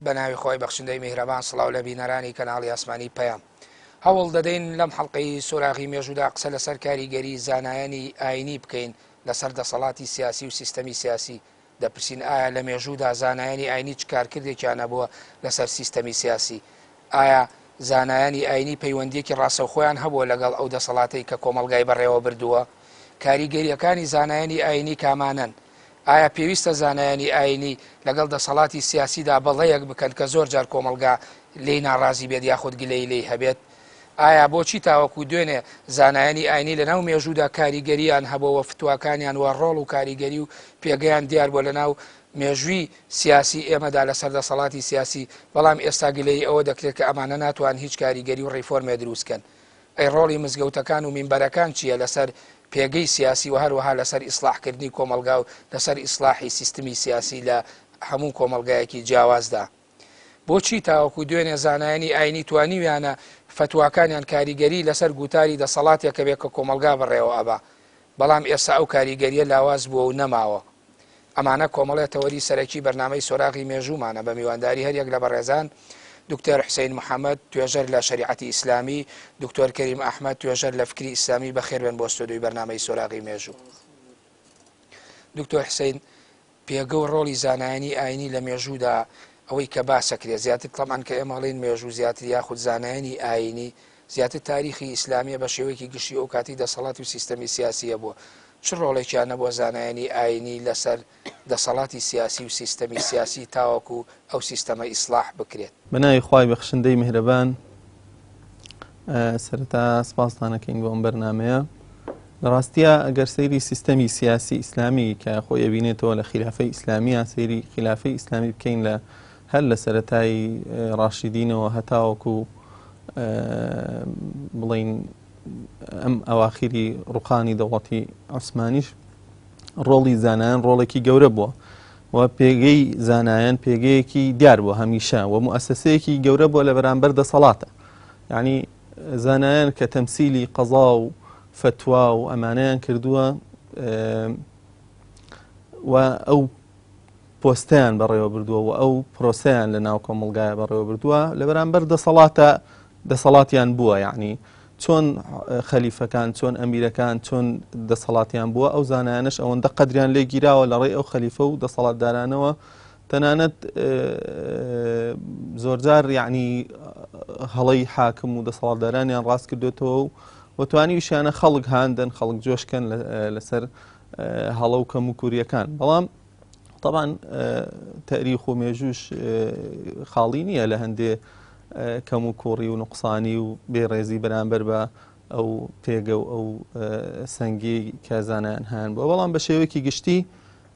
بە ناوی خوای بەخشندەی میهرەبان سڵاو لە بینەرانی کەناڵی ئاسمانی پەیام. هەوڵ دەدەین لەم حەڵقەی سۆراغی مێژوودا قسە لەسەر کاریگەری زانایانی ئاینی بکەین لەسەر دەسەڵاتی سیاسی و سیستەمی سیاسی. دەپرسین ئایا لە مێژوودا زانایانی ئاینی چ کارکردێکیان هەبووە لەسەر سیستەمی سیاسی؟ ئایا زانایانی ئاینی پەیوەندییەکی ڕاستەوخۆیان هەبووە لەگەڵ ئەو دەسەڵاتەی کە کۆمەڵگای بەڕێوە بردووە؟ کاریگەرییەکانی زانایانی ئاینی کامانەن؟ ئایا پێویستە زانایانی ئاینی لەگەڵ دەسەڵاتی سیاسیدا بەڵێیەک بکەن کە زۆر جار کۆمەڵگا لێی ناڕازی بێت یاخود گلەیی لێی هەبێت؟ ئایا بۆچی تاوەکو دوێنێ زانایانی ئاینی لەناو مێژوودا کاریگەرییان هەبووە و فتواکانیان و ڕۆڵ و کاریگەری و پێگەیان دیار بووە لەناو مێژووی سیاسی ئێمەدا لەسەر دەسەڵاتی سیاسی، بەڵام ئێستا گلەیی ئەوە دەکرێت کە ئەمانە ناتوان هیچ کاریگەری و ڕیفۆرمێ دروستکەن؟ ئەی ڕۆڵی مزگەوتەکان و مینبەرەکان چییە لەسەر پێگەی سیاسی و هەروەها لەسەر ئیسڵاحکردنی کۆمەڵگا و لەسەر ئیسڵاحی سیستمی سیاسی لە هەموو کۆمەڵگایەکی جیاوازدا؟ بۆچی تاوەکو دوێنێ زانایانی ئاینی توانیویانە فەتواکانیان کاریگەری لەسەر گوتاری دەسەڵاتێک هەبێت کە کۆمەڵگا بەڕێوە ئەبا بەڵام ئێستا ئەو کاریگەریە لاواز بووە و نەماوە؟ ئەمانە کۆمەڵێ تەوەری سەرەکی بەرنامەی سۆراغی مێژوومانە بە میوانداری هەریەک لە بەڕێزان دکتۆر حوسەین محەمەد توێژەر لە شەریعەتی ئیسلامی، دکتۆر کەریم ئەحمەد توێژەر لە فکری ئیسلامی بەخێربێن بۆ ستۆدیۆی بەرنامەی سۆراغی مێژوو. دکتۆر حوسەین پێگە و ڕۆڵی زانایانی ئاینی لە مێژوودا ئەوەی کە باسەکرێت زیاتر تەبعەن کە ئێمە ئەڵێین مێژوو زیاتر یاخود زانایانی ئاینی زیاتر تاریخی ئیسلامیە بە شێوەیەکی گشتی ئەو کاتی دەسەڵات و سیستەمی سیاسیە بووە چ ڕۆڵێکیان نەبووە زانایانی ئاینی لەسەر دەسەڵاتی سیاسی و سیستەمی سیاسی تاوەکو ئەو سیستەمە ئیسڵاح بکرێت؟ بە ناوی خوای بەخشندەی میهرەبان سەرەتا سپاستان ئەکەین بۆ ئەم بەرنامەیە. لە ڕاستیا ئەگەر سەیری سیستەمی سیاسی ئیسلامی کە خۆی ئەبینێتەوە لە خیلافەی ئیسلامیە سەیری خیلافەی ئیسلامی بکەین لە هەر لە سەرەتای ڕاشیدینەوە هەتاوەکو بڵین ئەم ئەواخیری ڕوخانی دەوڵەتی عوسمانیش ڕۆڵی زانایان ڕۆڵێکی گەورە بووە و پێگەی زانایان پێگەیەکی دیار بووە هەمیشە و موئەسەسەیەکی گەورە بووە لە بەرامبەر دەسەڵاتە یعنی زانایان کە تەمسیلی قەزا و فەتوا و ئەمانەیان کردووە و ئەو پۆستیان بەڕێوە بردووە و ئەو پرۆسەیان لە ناو کۆمەڵگایە بەڕێوە بردووە لە بەرامبەر دەسەڵاتە دەسەڵاتیان بووە یعنی چۆن خەلیفەکان چۆن ئەمیرەکان چۆن دەسەڵاتیان بووە ئەو زانایانش ئەوەندە قەدریان لێ گیراوە لە ڕێی ئەو خەلیفە و دەسەڵاتدارانەوە تەنانەت زۆرجار یعنی هەڵەی حاکم و دەسەڵاتدارانیان ڕاست کردوێتەوە و و توانیویشیانە خەڵک هاندن خەڵک جۆشکەن لەسەر هەڵە و کەم و کوریەکان بەڵام طبعا تەریخ و مێژوش خاڵی نییە لە هەندێ کەم و کوڕی و نقصانی و بێڕێزی بەرامبەر بە ئەو پێگە و ئەو سەنگی کە زانایان هەیان بووە بەڵام بە شێوەیەکی گشتی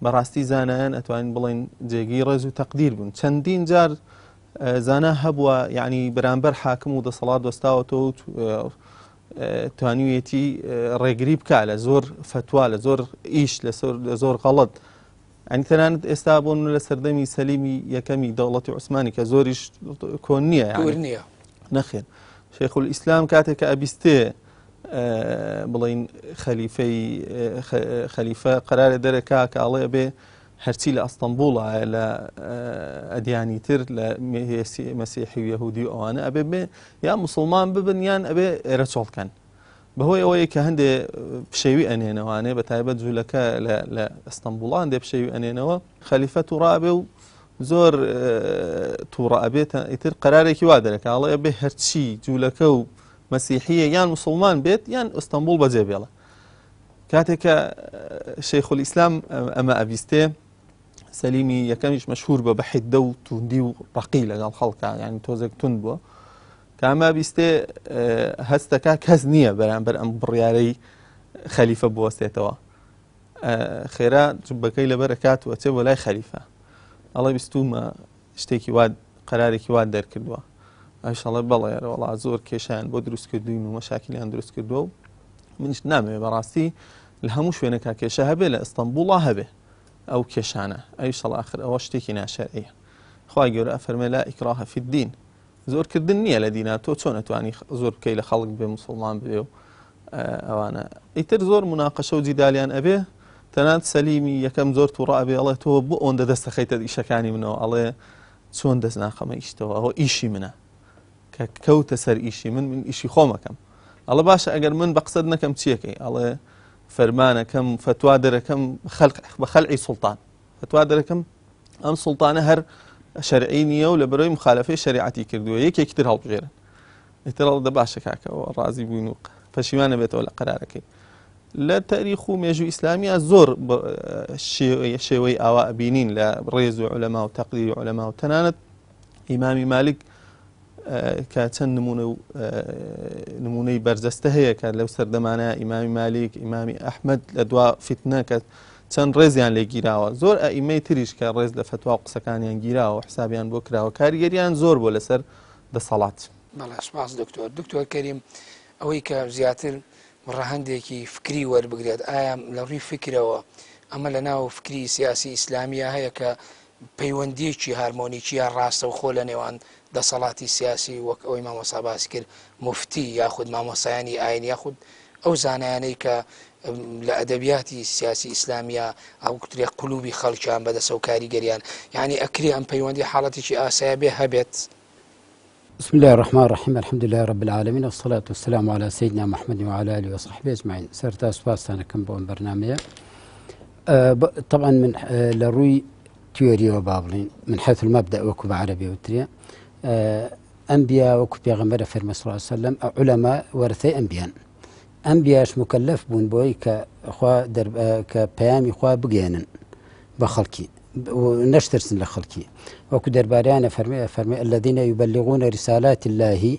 بەڕاستی زانایان ئەتوانین بڵێن جێگەی ڕێز و تەقدیر بوون چەندین جار زانا هەبووە یعنی بەرامبەر حاکم و دەسەڵات دۆستاوەتەوە و توانیویەتی ڕێگری بکە لە زۆر فتوا لە زۆر ئیش لە زۆر غەڵت ئەنی تەنانەت ئێستا بۆن لە سەردەمی سەلیمی یەکەمی دەوڵەتی عوسمانی کە زۆریش کۆن نییە نییە نەخێر شێخ ئیسلام کاتێک کە ئەبیستێ بڵین خەلیفەی خەلیفە قرارە دەرەکا کە ئەڵێ بێ هەرچی لە ئەستەنبوڵایە لە ئەدیانی تر لە مەسیحی و یەهودی و ئەوانە ئەبێ بێ یا مسلمان ببن یان ئەبێ ئێرە چۆڵکەن بەهۆی ئەوەیە کە هەندێ پشێوی ئەنێنەوانێ بە تایبەت جوولەکە لە ئەستەنبوڵان دێ پشێوی ئەنێنەوە خەلیفە تووڕابێ و زۆر تووڕە ئەبێت ئیتر قرارێکی وا دەرەکە ئەڵێ بێ هەرچی جوولەکە و مەسیحیە یان مسلمان بێت یان ئەستەنبوڵ بەجێ بێڵە کاتێک کە شەیخولئیسلام ئەمە ئەبیستێ سەلیمی یەکەمیش مەشهور بە بە حیددە و توندی و ڕقی لەگەڵ خەڵکە یعنی تۆزێک تند بووە کامە بیستێ هەستەکە کەس نییە بەرامبەر ئەم بڕیارەی خەلیفە بوەستێتەوە خێرا جوبەکەی لەبەرەکات و ئەچێ بۆ لای خەلیفە ئەڵێ بیستومە شتێکی وا قەرارێکی وا دەرکردووە ئەویش ئەڵێ بەڵێ ئەرێ وەڵا زۆر کێشیان بۆ دروست کردوین و مەشاکلیان دروست کردووە و منیش نامەوێ بەڕاستی لە هەموو شوێنێکا کێشە هەبێ لە ئەستەنبوڵا هەبێ ئەو کێشانە ئەویش ئەڵێ ئاخر ئەوە شتێکی ناشەرعیە خوای گەورە ئەفەرمێ لا ئیکراه فی الدین زۆرکردن نییە لە دینا تۆ چۆن ئەتوانی زۆر بکەی لە خەڵک بێ مسلمان بێ و ئەوانە ئیتر زۆر مناقەشە و جیدالیان ئەبێ تەنانەت سەلیمی یەکەم زۆر تووڕە ئەبێ ئەڵێ تۆ بۆ ئەوەندە دەستەخەیتە ئیشەکانی منەوە ئەڵێ. چۆن دەست ناخەمە ئیشتەوە ئەوە ئیشی منە کە کەوتە سەر ئیشی من من ئیشی خۆمەکەم ئەڵە باشە ئەگەر من بە قسەت نەکەم چیەکەی ئەڵێ فەرمانەکەم فتوا دەرەکەم بە خەلعی سوڵتان فتوا دەرەکەم ئەم سوڵتانە هەر شەرعی نییە و لە بەرەوەی مخالفەی شریعەتی کردووە یەکێکی تر هەڵبژێرن ئیتر ئەڵێ دە باشە کاکەەوە ڕازی بووین و پەشیمان نەبێتەوە لە قەرارەکەی لە تاریخ و مێژوو ئیسلامیە زۆر شێوەی ئاوا ئەبینین لە ڕێز و عولەما و تەقدیری عولەما و تەنانەت ئیمامی مالک کە چەند نمونە و نمونەی بەرجەستە هەیە کە لەو سەردەمانە ئیمامی مالیک ئیمامی ئەحمد لە دوا فیتنە کە چەند ڕێزیان لێ گیراوە زۆر ئەئیمەی تریش کە ڕێز لە فتوا و قسەکانیان گیراوە حسابیان بۆ کراوە کاریگەریان زۆر بۆ لەسەر دەسەڵات. بەڵێ سوپاس دکتۆر. دکتۆر کەریم ئەوەی کە زیاتر ڕەهەندێکی فکری وەربگرێت ئایا لە ڕووی فکرەوە ئەمە لە ناو فکری سیاسی ئیسلامیە هەیە کە پەیوەندیەکی هارمۆنیکی یا ڕاستەوخۆ لە نێوان دەسەڵاتی سیاسی وەک ئەوەی مامۆستا باسی کرد موفتی یاخود مامۆستایانی ئاین یاخود ئەو زانایانەی کە لە ئەدەبیاتی سیاسی ئیسلامیە ئەو کوترێ قلوبی خەڵکیان بەدەسە و کاریگەریان یعنی ئەکرێ ئەم پەیوەندی حاڵەتێکی ئاسایە بێ هەبێت؟ بسم الله الرحمن الرحیم الحمد لله رب العالمین والصلاة والسلام على سيدنا محمد وعلى آله وصحبه اجمعین سەرتا سوپاستان ئەکەم بۆ ئەم بەرنامەیە طبعا من لە ڕووی تیۆریەوە با بڵین من حيث المبدأ وەکو بە عەرەبی وترێ ئەنبیا وەکو پێغەمبەرە فەرمە صلی الله علیه وسلم علەما وەرثەی ئەنبیان ئەنبیاش مکلف بوون بۆی کە خوا کە پەیامی خوا بگەێنن بە خەڵکی نەشترسن لە خەڵکی وەکو دەرباریانە فەرمی فەرمی الذين يبلغون رسالات الله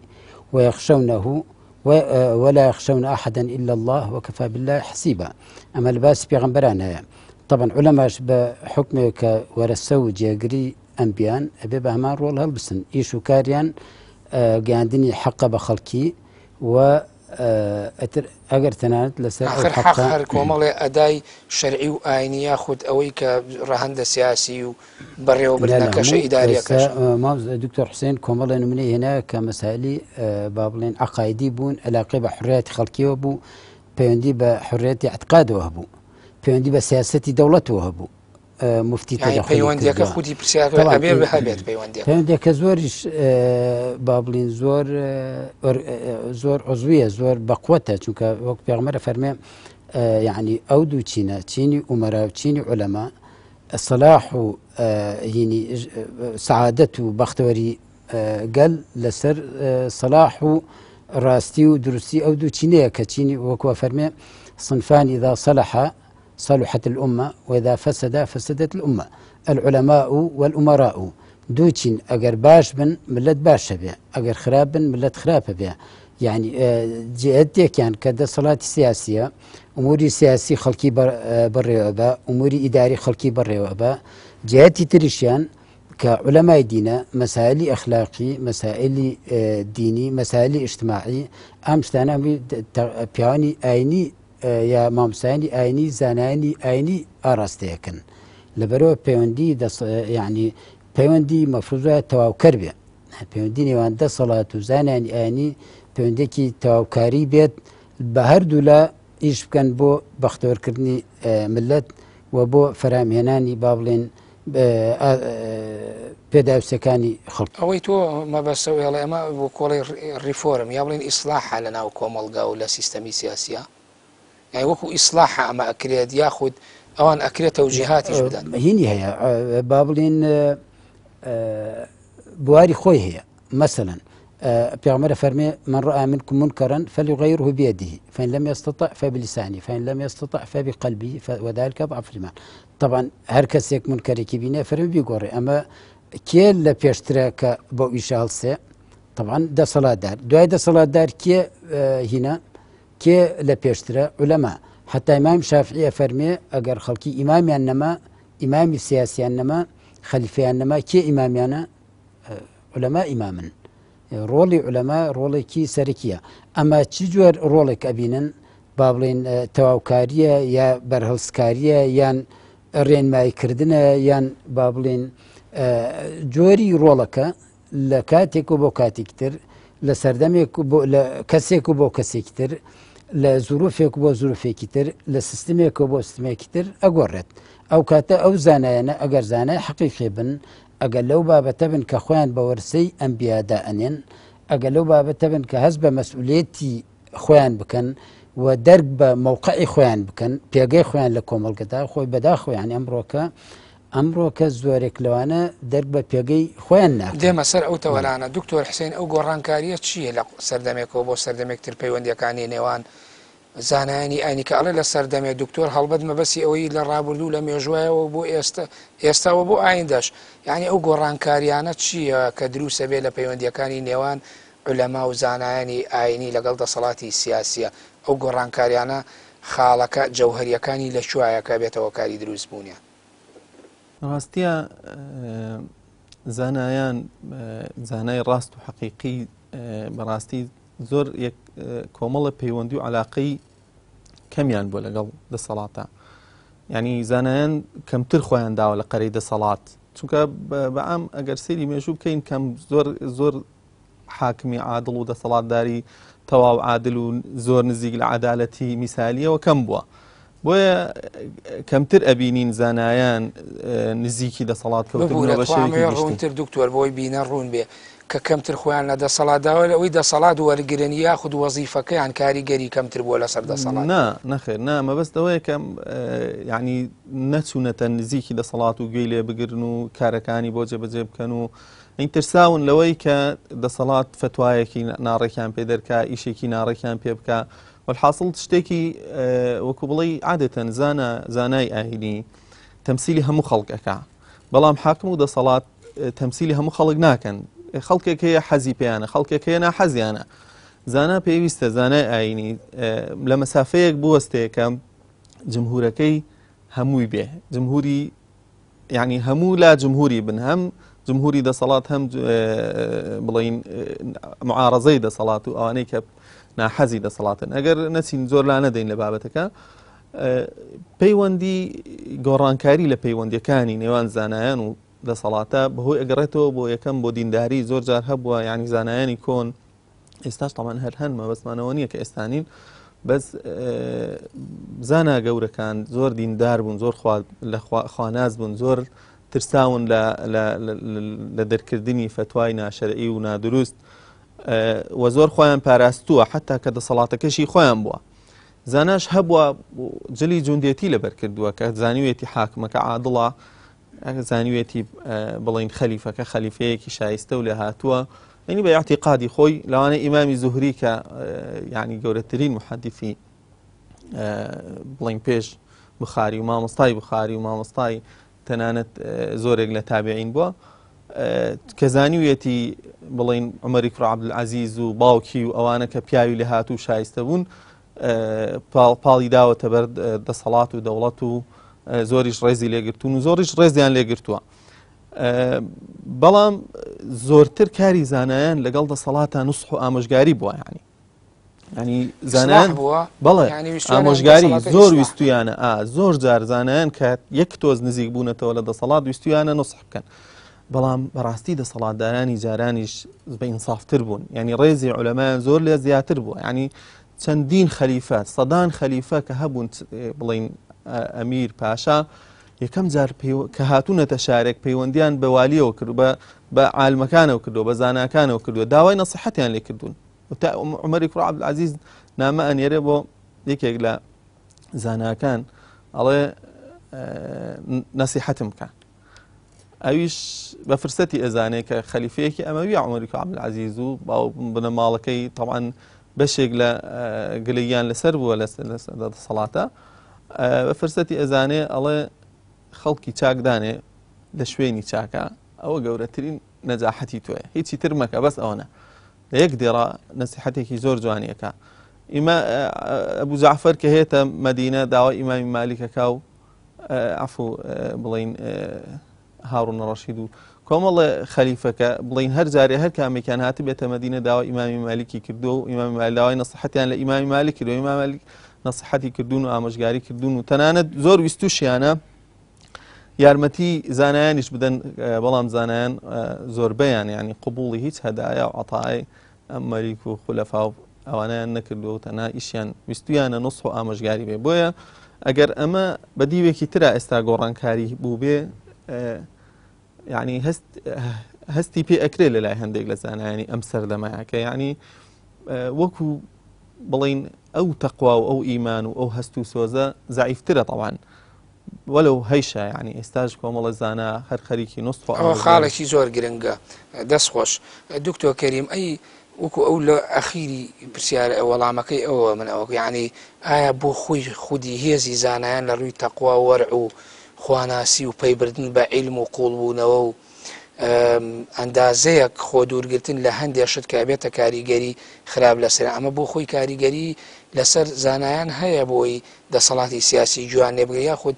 ويخشونه ولا يخشون أحدا إلا الله وكفى بالله حسيبا ئەمە لە باسی پێغەمبەران هەیە طبعا علەماش بە حکمێک کە وەرەسە و جێگری ئەنبیان ئەبێ بە هەمان ڕۆڵ هەڵبسن ئیش و کاریان گەیاندنی حەقە بە خەڵکی و ئەتر ئەگەر تەنانەت لەسەر ئەو ئاخر حەق حەقە هەر کۆمەڵێ ئەدای شەرعی و ئاینی یاخود ئەوەی کە ڕەهەندە سیاسی و لا لا بەڕێوەبردنەکەشە هەموو ئێستا ئیداریەکەشە. مامز دکتۆر حوسێن کۆمەڵێ نمونەی هێنا کە مەسائلی با بڵێن عەقایدی بوون علاقەی بە حڕیاتی خەڵکیەوە بوو پەیوەندی بە حڕیەتی اعتقادەوە هەبوو پەیوەندی بە سیاسەتی دەوڵەتەوە هەبوو مفتی یانی تەدەخولی پەیوەندیەکە کردووە خودی پرسیارەکە طبعا ئەبێ هەبێت پەیوەندیەکە پەیوەندیەکە زۆریش با بڵین زۆر زۆر عزویە زۆر بەقوتە چونکە وەک پێغمەرە فەرمێ یعنی ئەو دوو چینە چینی ئومەرا و چینی عولەما سەلاح و هینی سەعادەت و بەختەوەری گەل لەسەر سەلاح و ڕاستی و دروستی ئەو دوو چینەیە کە چینی وەکوە فەرمێ صنفان إذا صلح صلحت الامە واذا فسدا فسدت الامە العلماء والامراء دوو چین ئەگەر باش بن ملت باشە بێ ئەگەر خراپ بن ملت خراپە بێ یعنی جێتێکیان کە دەسەڵاتی سیاسیە ئوموری سیاسی خەڵکی بەڕێوە بە ئوموری ئیداری خەڵکی بەڕێوە بە جهتی تریشیان کە علەمای دینە مەسایلی ئەخلاقی مەسایلی دینی مەسایلی ئیجتماعی ئەم شتانە پیاوانی ئاینی یا مامۆستایانی ئاینی زانایانی ئاینی ئاراستەیەکن لەبەرەوە پەیوەندی یعنی پەیوەندی مەفروزە تەواوکەر بێ پەیوەندی نێوان دەسەڵات و زانانی ئاینی پەیوەندێکی تەواوکاری بێت بە هەردوو لە ئیش بکەن بۆ بەختەوەرکردنی ملت و بۆ فەرامهێنانی با بڵێن پێداویستەکانی خەڵک. ئەوەی تۆ مەبەستە و ئێڵێ ئەمە بۆ کۆڵی ڕیفۆرم یا بڵێن ئیسڵاحە لە ناو کۆمەڵگا و لە سیستەمی سیاسیە یانی وەکو ئیسڵاحە ئەمە ئەکرێت یاخود ئەوان ئەکرێت تەوجیهاتیش بدەن؟ هینی هەیە با بڵێن بواری خۆی هەیە مەسەلەن پێغەمبەر فەرمێ من رأى منكم منكرا فليغيره بيده فإن لم يستطع فبلسانه فإن لم يستطع فبقلبه وذلك أضعف الإيمان طبعا هەر کەسێک منکەرێکی بینێ فەرمی بیگۆڕێ ئەمە کێ لە پێشترە کە بۆ ئیشە هەڵسێ طبعا دەسەڵاتدار دوای دەسەڵاتدار کێ هینا کێ لە پێشترە علەما حتا ئیمام شافعیە فەرمێ ئەگەر خەڵکی ئیمامیان نەما ئیمامی سیاسیان نەما خەلیفەیان نەما کێ ئیمامیانە عولەما ئیمامن ڕۆڵی عولەما ڕۆڵێکی سەرەکیە ئەمە چ جۆر ڕۆڵێک ئەبینن با بڵێن تەواوکاریە یا بەرهەڵسکاریە یان ڕێنماییکردنە یان با بڵێن جۆری ڕۆڵەکە لە کاتێک و بۆ کاتێکی تر لە سەردەمێک و بۆ لە کەسێک و بۆ کەسێکی تر لە زروفێک بۆ زروفێکی تر لە سیستمێک و بۆ سیستمێکی تر ئەگۆڕێت ئەو کاتە ئەو زانایانە ئەگەر زانای حەقیقی بن ئەگەر لەو بابەتە بن کە خۆیان بە وەرسەی ئەنبیا دائەنێن، ئەگەر لەو بابەتە بن کە هەست بە مەسئولیەتی خۆیان بکەن و دەرک بە مەوقعی خۆیان بکەن، پێگەی خۆیان لە کۆمەڵگەدا، خۆی بەداخەوە یانی ئەمڕۆکە ئەمڕۆکە زۆرێک لەوانە دەرک بە پێگەی خۆیان ناکەن. دێمە سەر ئەو تەوەرانە. دکتۆر حسین ئەو گۆڕانکارییە چییە لە سەردەمێکەوە بۆ سەردەمێک تر پەیوەندییەکانی نێوان زانایانی ئاینی کە ئەڵێ لە سەردەمێ دکتۆر هەڵبەت مەبەستی ئەوەی لە ڕابردوو لە مێژوایەوە بۆ ئێستا ئێستاوە بۆ ئایندەش یعنی ئەو گۆڕانکاریانە چییە کە دروستە بێ لە پەیوەندیەکانی نێوان عولەما و زانایانی ئاینی لەگەڵ دەسەڵاتی سیاسیە ئەو گۆڕانکاریانە خاڵەکە جەوهەریەکانی لە کوایە کە بێتە هۆکاری دروست بوونیان؟ ڕاستیە زانایان زانای ڕاست و حەقیقی بەڕاستی زۆر یەک کۆمەڵە پەیوەندی و علاقەی کەمیان بووە لەگەڵ دەسەڵاتە ینی زانایان کەمتر خۆیان داوە لە قەرەی دەسەڵات چونکە بەعام ئەگەر سەیری مێژوو بکەین کەم زۆر زۆر حاکمی عادڵ و دەسەڵاتداری تەواو عادل و زۆر نزیک لە عدالەتی میسالیەوە کەم بووە بۆیە کەمتر ئەبینین زانایان نزیکی دەسەڵات کەوتنەوە بە شێوەیەکی گشتی. ڕوونتر دکتۆر بۆی بینەر ڕوون بێ کە کەمتر خۆیان لە دەسەڵات داوە لەوەی دەسەڵات وەرگرن یاخود وەزیفەکەیان کاریگەری کەمتر بووە لەسەر دەسەڵات؟ نا نەخێر نا مەبەست ئەوەیە کە یعنی نەچوونەتە نزیکی دەسەڵات و گوێی لێ بگرن و کارەکانی بۆ جێبەجێ بکەن و این ترساون لەوەی کە دەسەڵات فتوایەکی ناڕێکیان پێ دەرکا ئیشێکی ناڕێکیان پێ بکە وەلحاسڵ شتێکی وەکو بڵێی عادەتەن زانا زانای ئاینی تەمسیلی هەموو خەڵک ئەکا بەڵام حاکم و دەسەڵات تەمسیلی هەموو خەڵک ناکەن خەڵکێک هەیە حەزی پێیانە خەڵکێک هەیە ناحەزیانە زانا پێویستە زانای ئاینی لە مەسافەیەک بوەستێ کە جمهورەکەی هەمووی بێ جمهوری یعنی هەموو لا جمهوری بن هەم جمهوری دەسەڵات هەم بڵین معارەزەی دەسەڵات و ئەوانەی کە ناحەزی دەسەڵاتن ئەگەر نەچین زۆر لا نەدەین لە بابەتەکە پەیوەندی گۆڕانکاری لە پەیوەندیەکانی نێوان زانایان و دەسەڵاتە بەهۆی ئەگەڕێتەوە بۆ یەکەم بۆ دینداری زۆر جار هەبووە ینی زانایانی کۆن ئێستاش تاوان هەر هەن مەبەستمانەوە نییە کە ئێستا نین بەس زانا گەورەکان زۆر دیندار بوون زۆر لە خواناز بوون زۆر ترساون لە دەرکردنی فتوای ناشەرعی و نادروست و زۆر خۆیان پاراستووە حتا کە دەسەڵاتەکەشی خۆیان بووە زاناش هەبووە جلی جوندێتی لەبەر کردووە کە زانیوێتی حاکمەکە عادڵە زانیوێتی بڵین خەلیفەکە خەلیفەیەکی شایستە و لێهاتووە یعنی بە اعتقادی خۆی لەوانە ئیمامی زوهری کە یعنی گەورەترین محەدیثی بڵین پێش بخاری و مامۆستای بخاری و مامۆستای تەنانەت زۆرێک لە تابعین بووە کە زانیویەتی بڵین عمەری کوڕ عەبدولعەزیز و باوکی و ئەوانە کە پیاوی لە هاتوو شایستە بوون پاڵی داوەتە بەر دەسەڵات و دەوڵەت و زۆریش ڕێزی لێگرتوون و زۆریش ڕێزیان لێگرتووە. بەڵام زۆرتر کاری زانایان لەگەڵ دەسەڵاتە نوسح و ئامۆژگاری بووە ینی ینی زانایان بووە بەڵێ ئامۆژگاری زۆر ویستویانە ئا زۆر جار زانایان کە یەک تۆز نزیک بوونەتەوە لە دەسەڵات ویستویانە نوسح بکەن. بەڵام بەڕاستی دەسەڵاتدارانی جارانیش بە ئینسافتر بوون ینی ڕێزی عولەمایان زۆر لێ زیاتر بووە ینی چەندین خەلیفە سەدان خەلیفە کە هەبوون بڵین ئەمیر پاشا یەکەم جار کە هاتوونەتە شارێک پەیوەندیان بە والیەوە کرد بە بە عالمەکانەوە کردو بە زاناکانەوە کردووە داوای نەسیحەتیان لێ کردوون تا عمەری کوڕ عەبدولعەزیز نامە ئەنێرێ بۆ یەکێک لە زاناکان ئەڵێ نەسیحەتم بکە ئەویش بە فرسەتی ئەزانێ کە خەلیفەیەکی ئەمەوی عمەری کوڕ عەبدولعەزیز و باو بنەماڵەکەی تەوان بەشێک لە گلەییان لەسەر بووە لە دەسەڵاتە بە فرسەتی ئەزانێ ئەڵێ خەڵکی چاک دانێ لە شوێنی چاکە ئەوە گەورەترین نەجاحەتی تۆیە هیچی تر مەکە بەس ئەوەنە لە یەک دێڕا نەسیحەتێکی زۆر جوانیەکە ئیمە ئەبوو جعفەر کە هێتە مەدینە داوای ئیمامی مالیکەکە و عفو بڵین هاڕون ڕەشید و کۆمەڵێ خەلیفەکە بڵین هەر جارێ هەر کامێکیان هاتبێتە مەدینە داوا ئیمامی مالیکی کردو و ئیمامی مالیک داوای نەسیحەتیان لە ئیمامی مالیک کردو ئیمام مالیک نەسیحەتی کردوون و ئامۆژگاری کردوون و تەنانەت زۆر ویستوشیانە یارمەتی زانایانیش بدەن بەڵام زانایان زۆربەیان ینی قبوڵی هیچ هەدایە و عەتای ئەم مەلیک و خولەفا و ئەوانیان نەکردووە و تەنها ئیشیان ویستویانە نوسح و ئامۆژگاری بێ بۆیە ئەگەر ئەمە بە دیوێکی ترا ئێستا گۆڕانکاری بوو بێ. یعنی هەست هەستی پێ ئەکرێ لە لای هەندێک لە زانایانی ئەم سەردەمایە کە یعنی وەکو بڵین ئەو تەقوا و ئەو ئیمان و ئەو هەست و سۆزە زعیفترە تەوان وەلو هەیشە یعنی ئێستاش کۆمەڵە زانا هەر خەریکی نوسخ و ئەوە ئامۆژگاری. خاڵێکی زۆر گرنگە دەست خۆش دکتۆر کەریم ئەی وەکو ئەو لە ئەخیری پرسیار وەڵامەکەی ئەوە من ئەوە یعنی ئایا بۆ خۆی خودی هێزی زانایان لە ڕووی تەقوا و وەرع و خواناسی و پەیبردن بە عیلم و قوڵبوونەوە و ئەندازەیەک خۆ دوورگرتن لە هەندێ شت کە ئەبێتە کاریگەری خراپ لەسەر ئەمە بۆ خۆی کاریگەری لەسەر زانایان هەیە بۆی دەسەڵاتی سیاسی گوێیان لێ بگرێ یاخود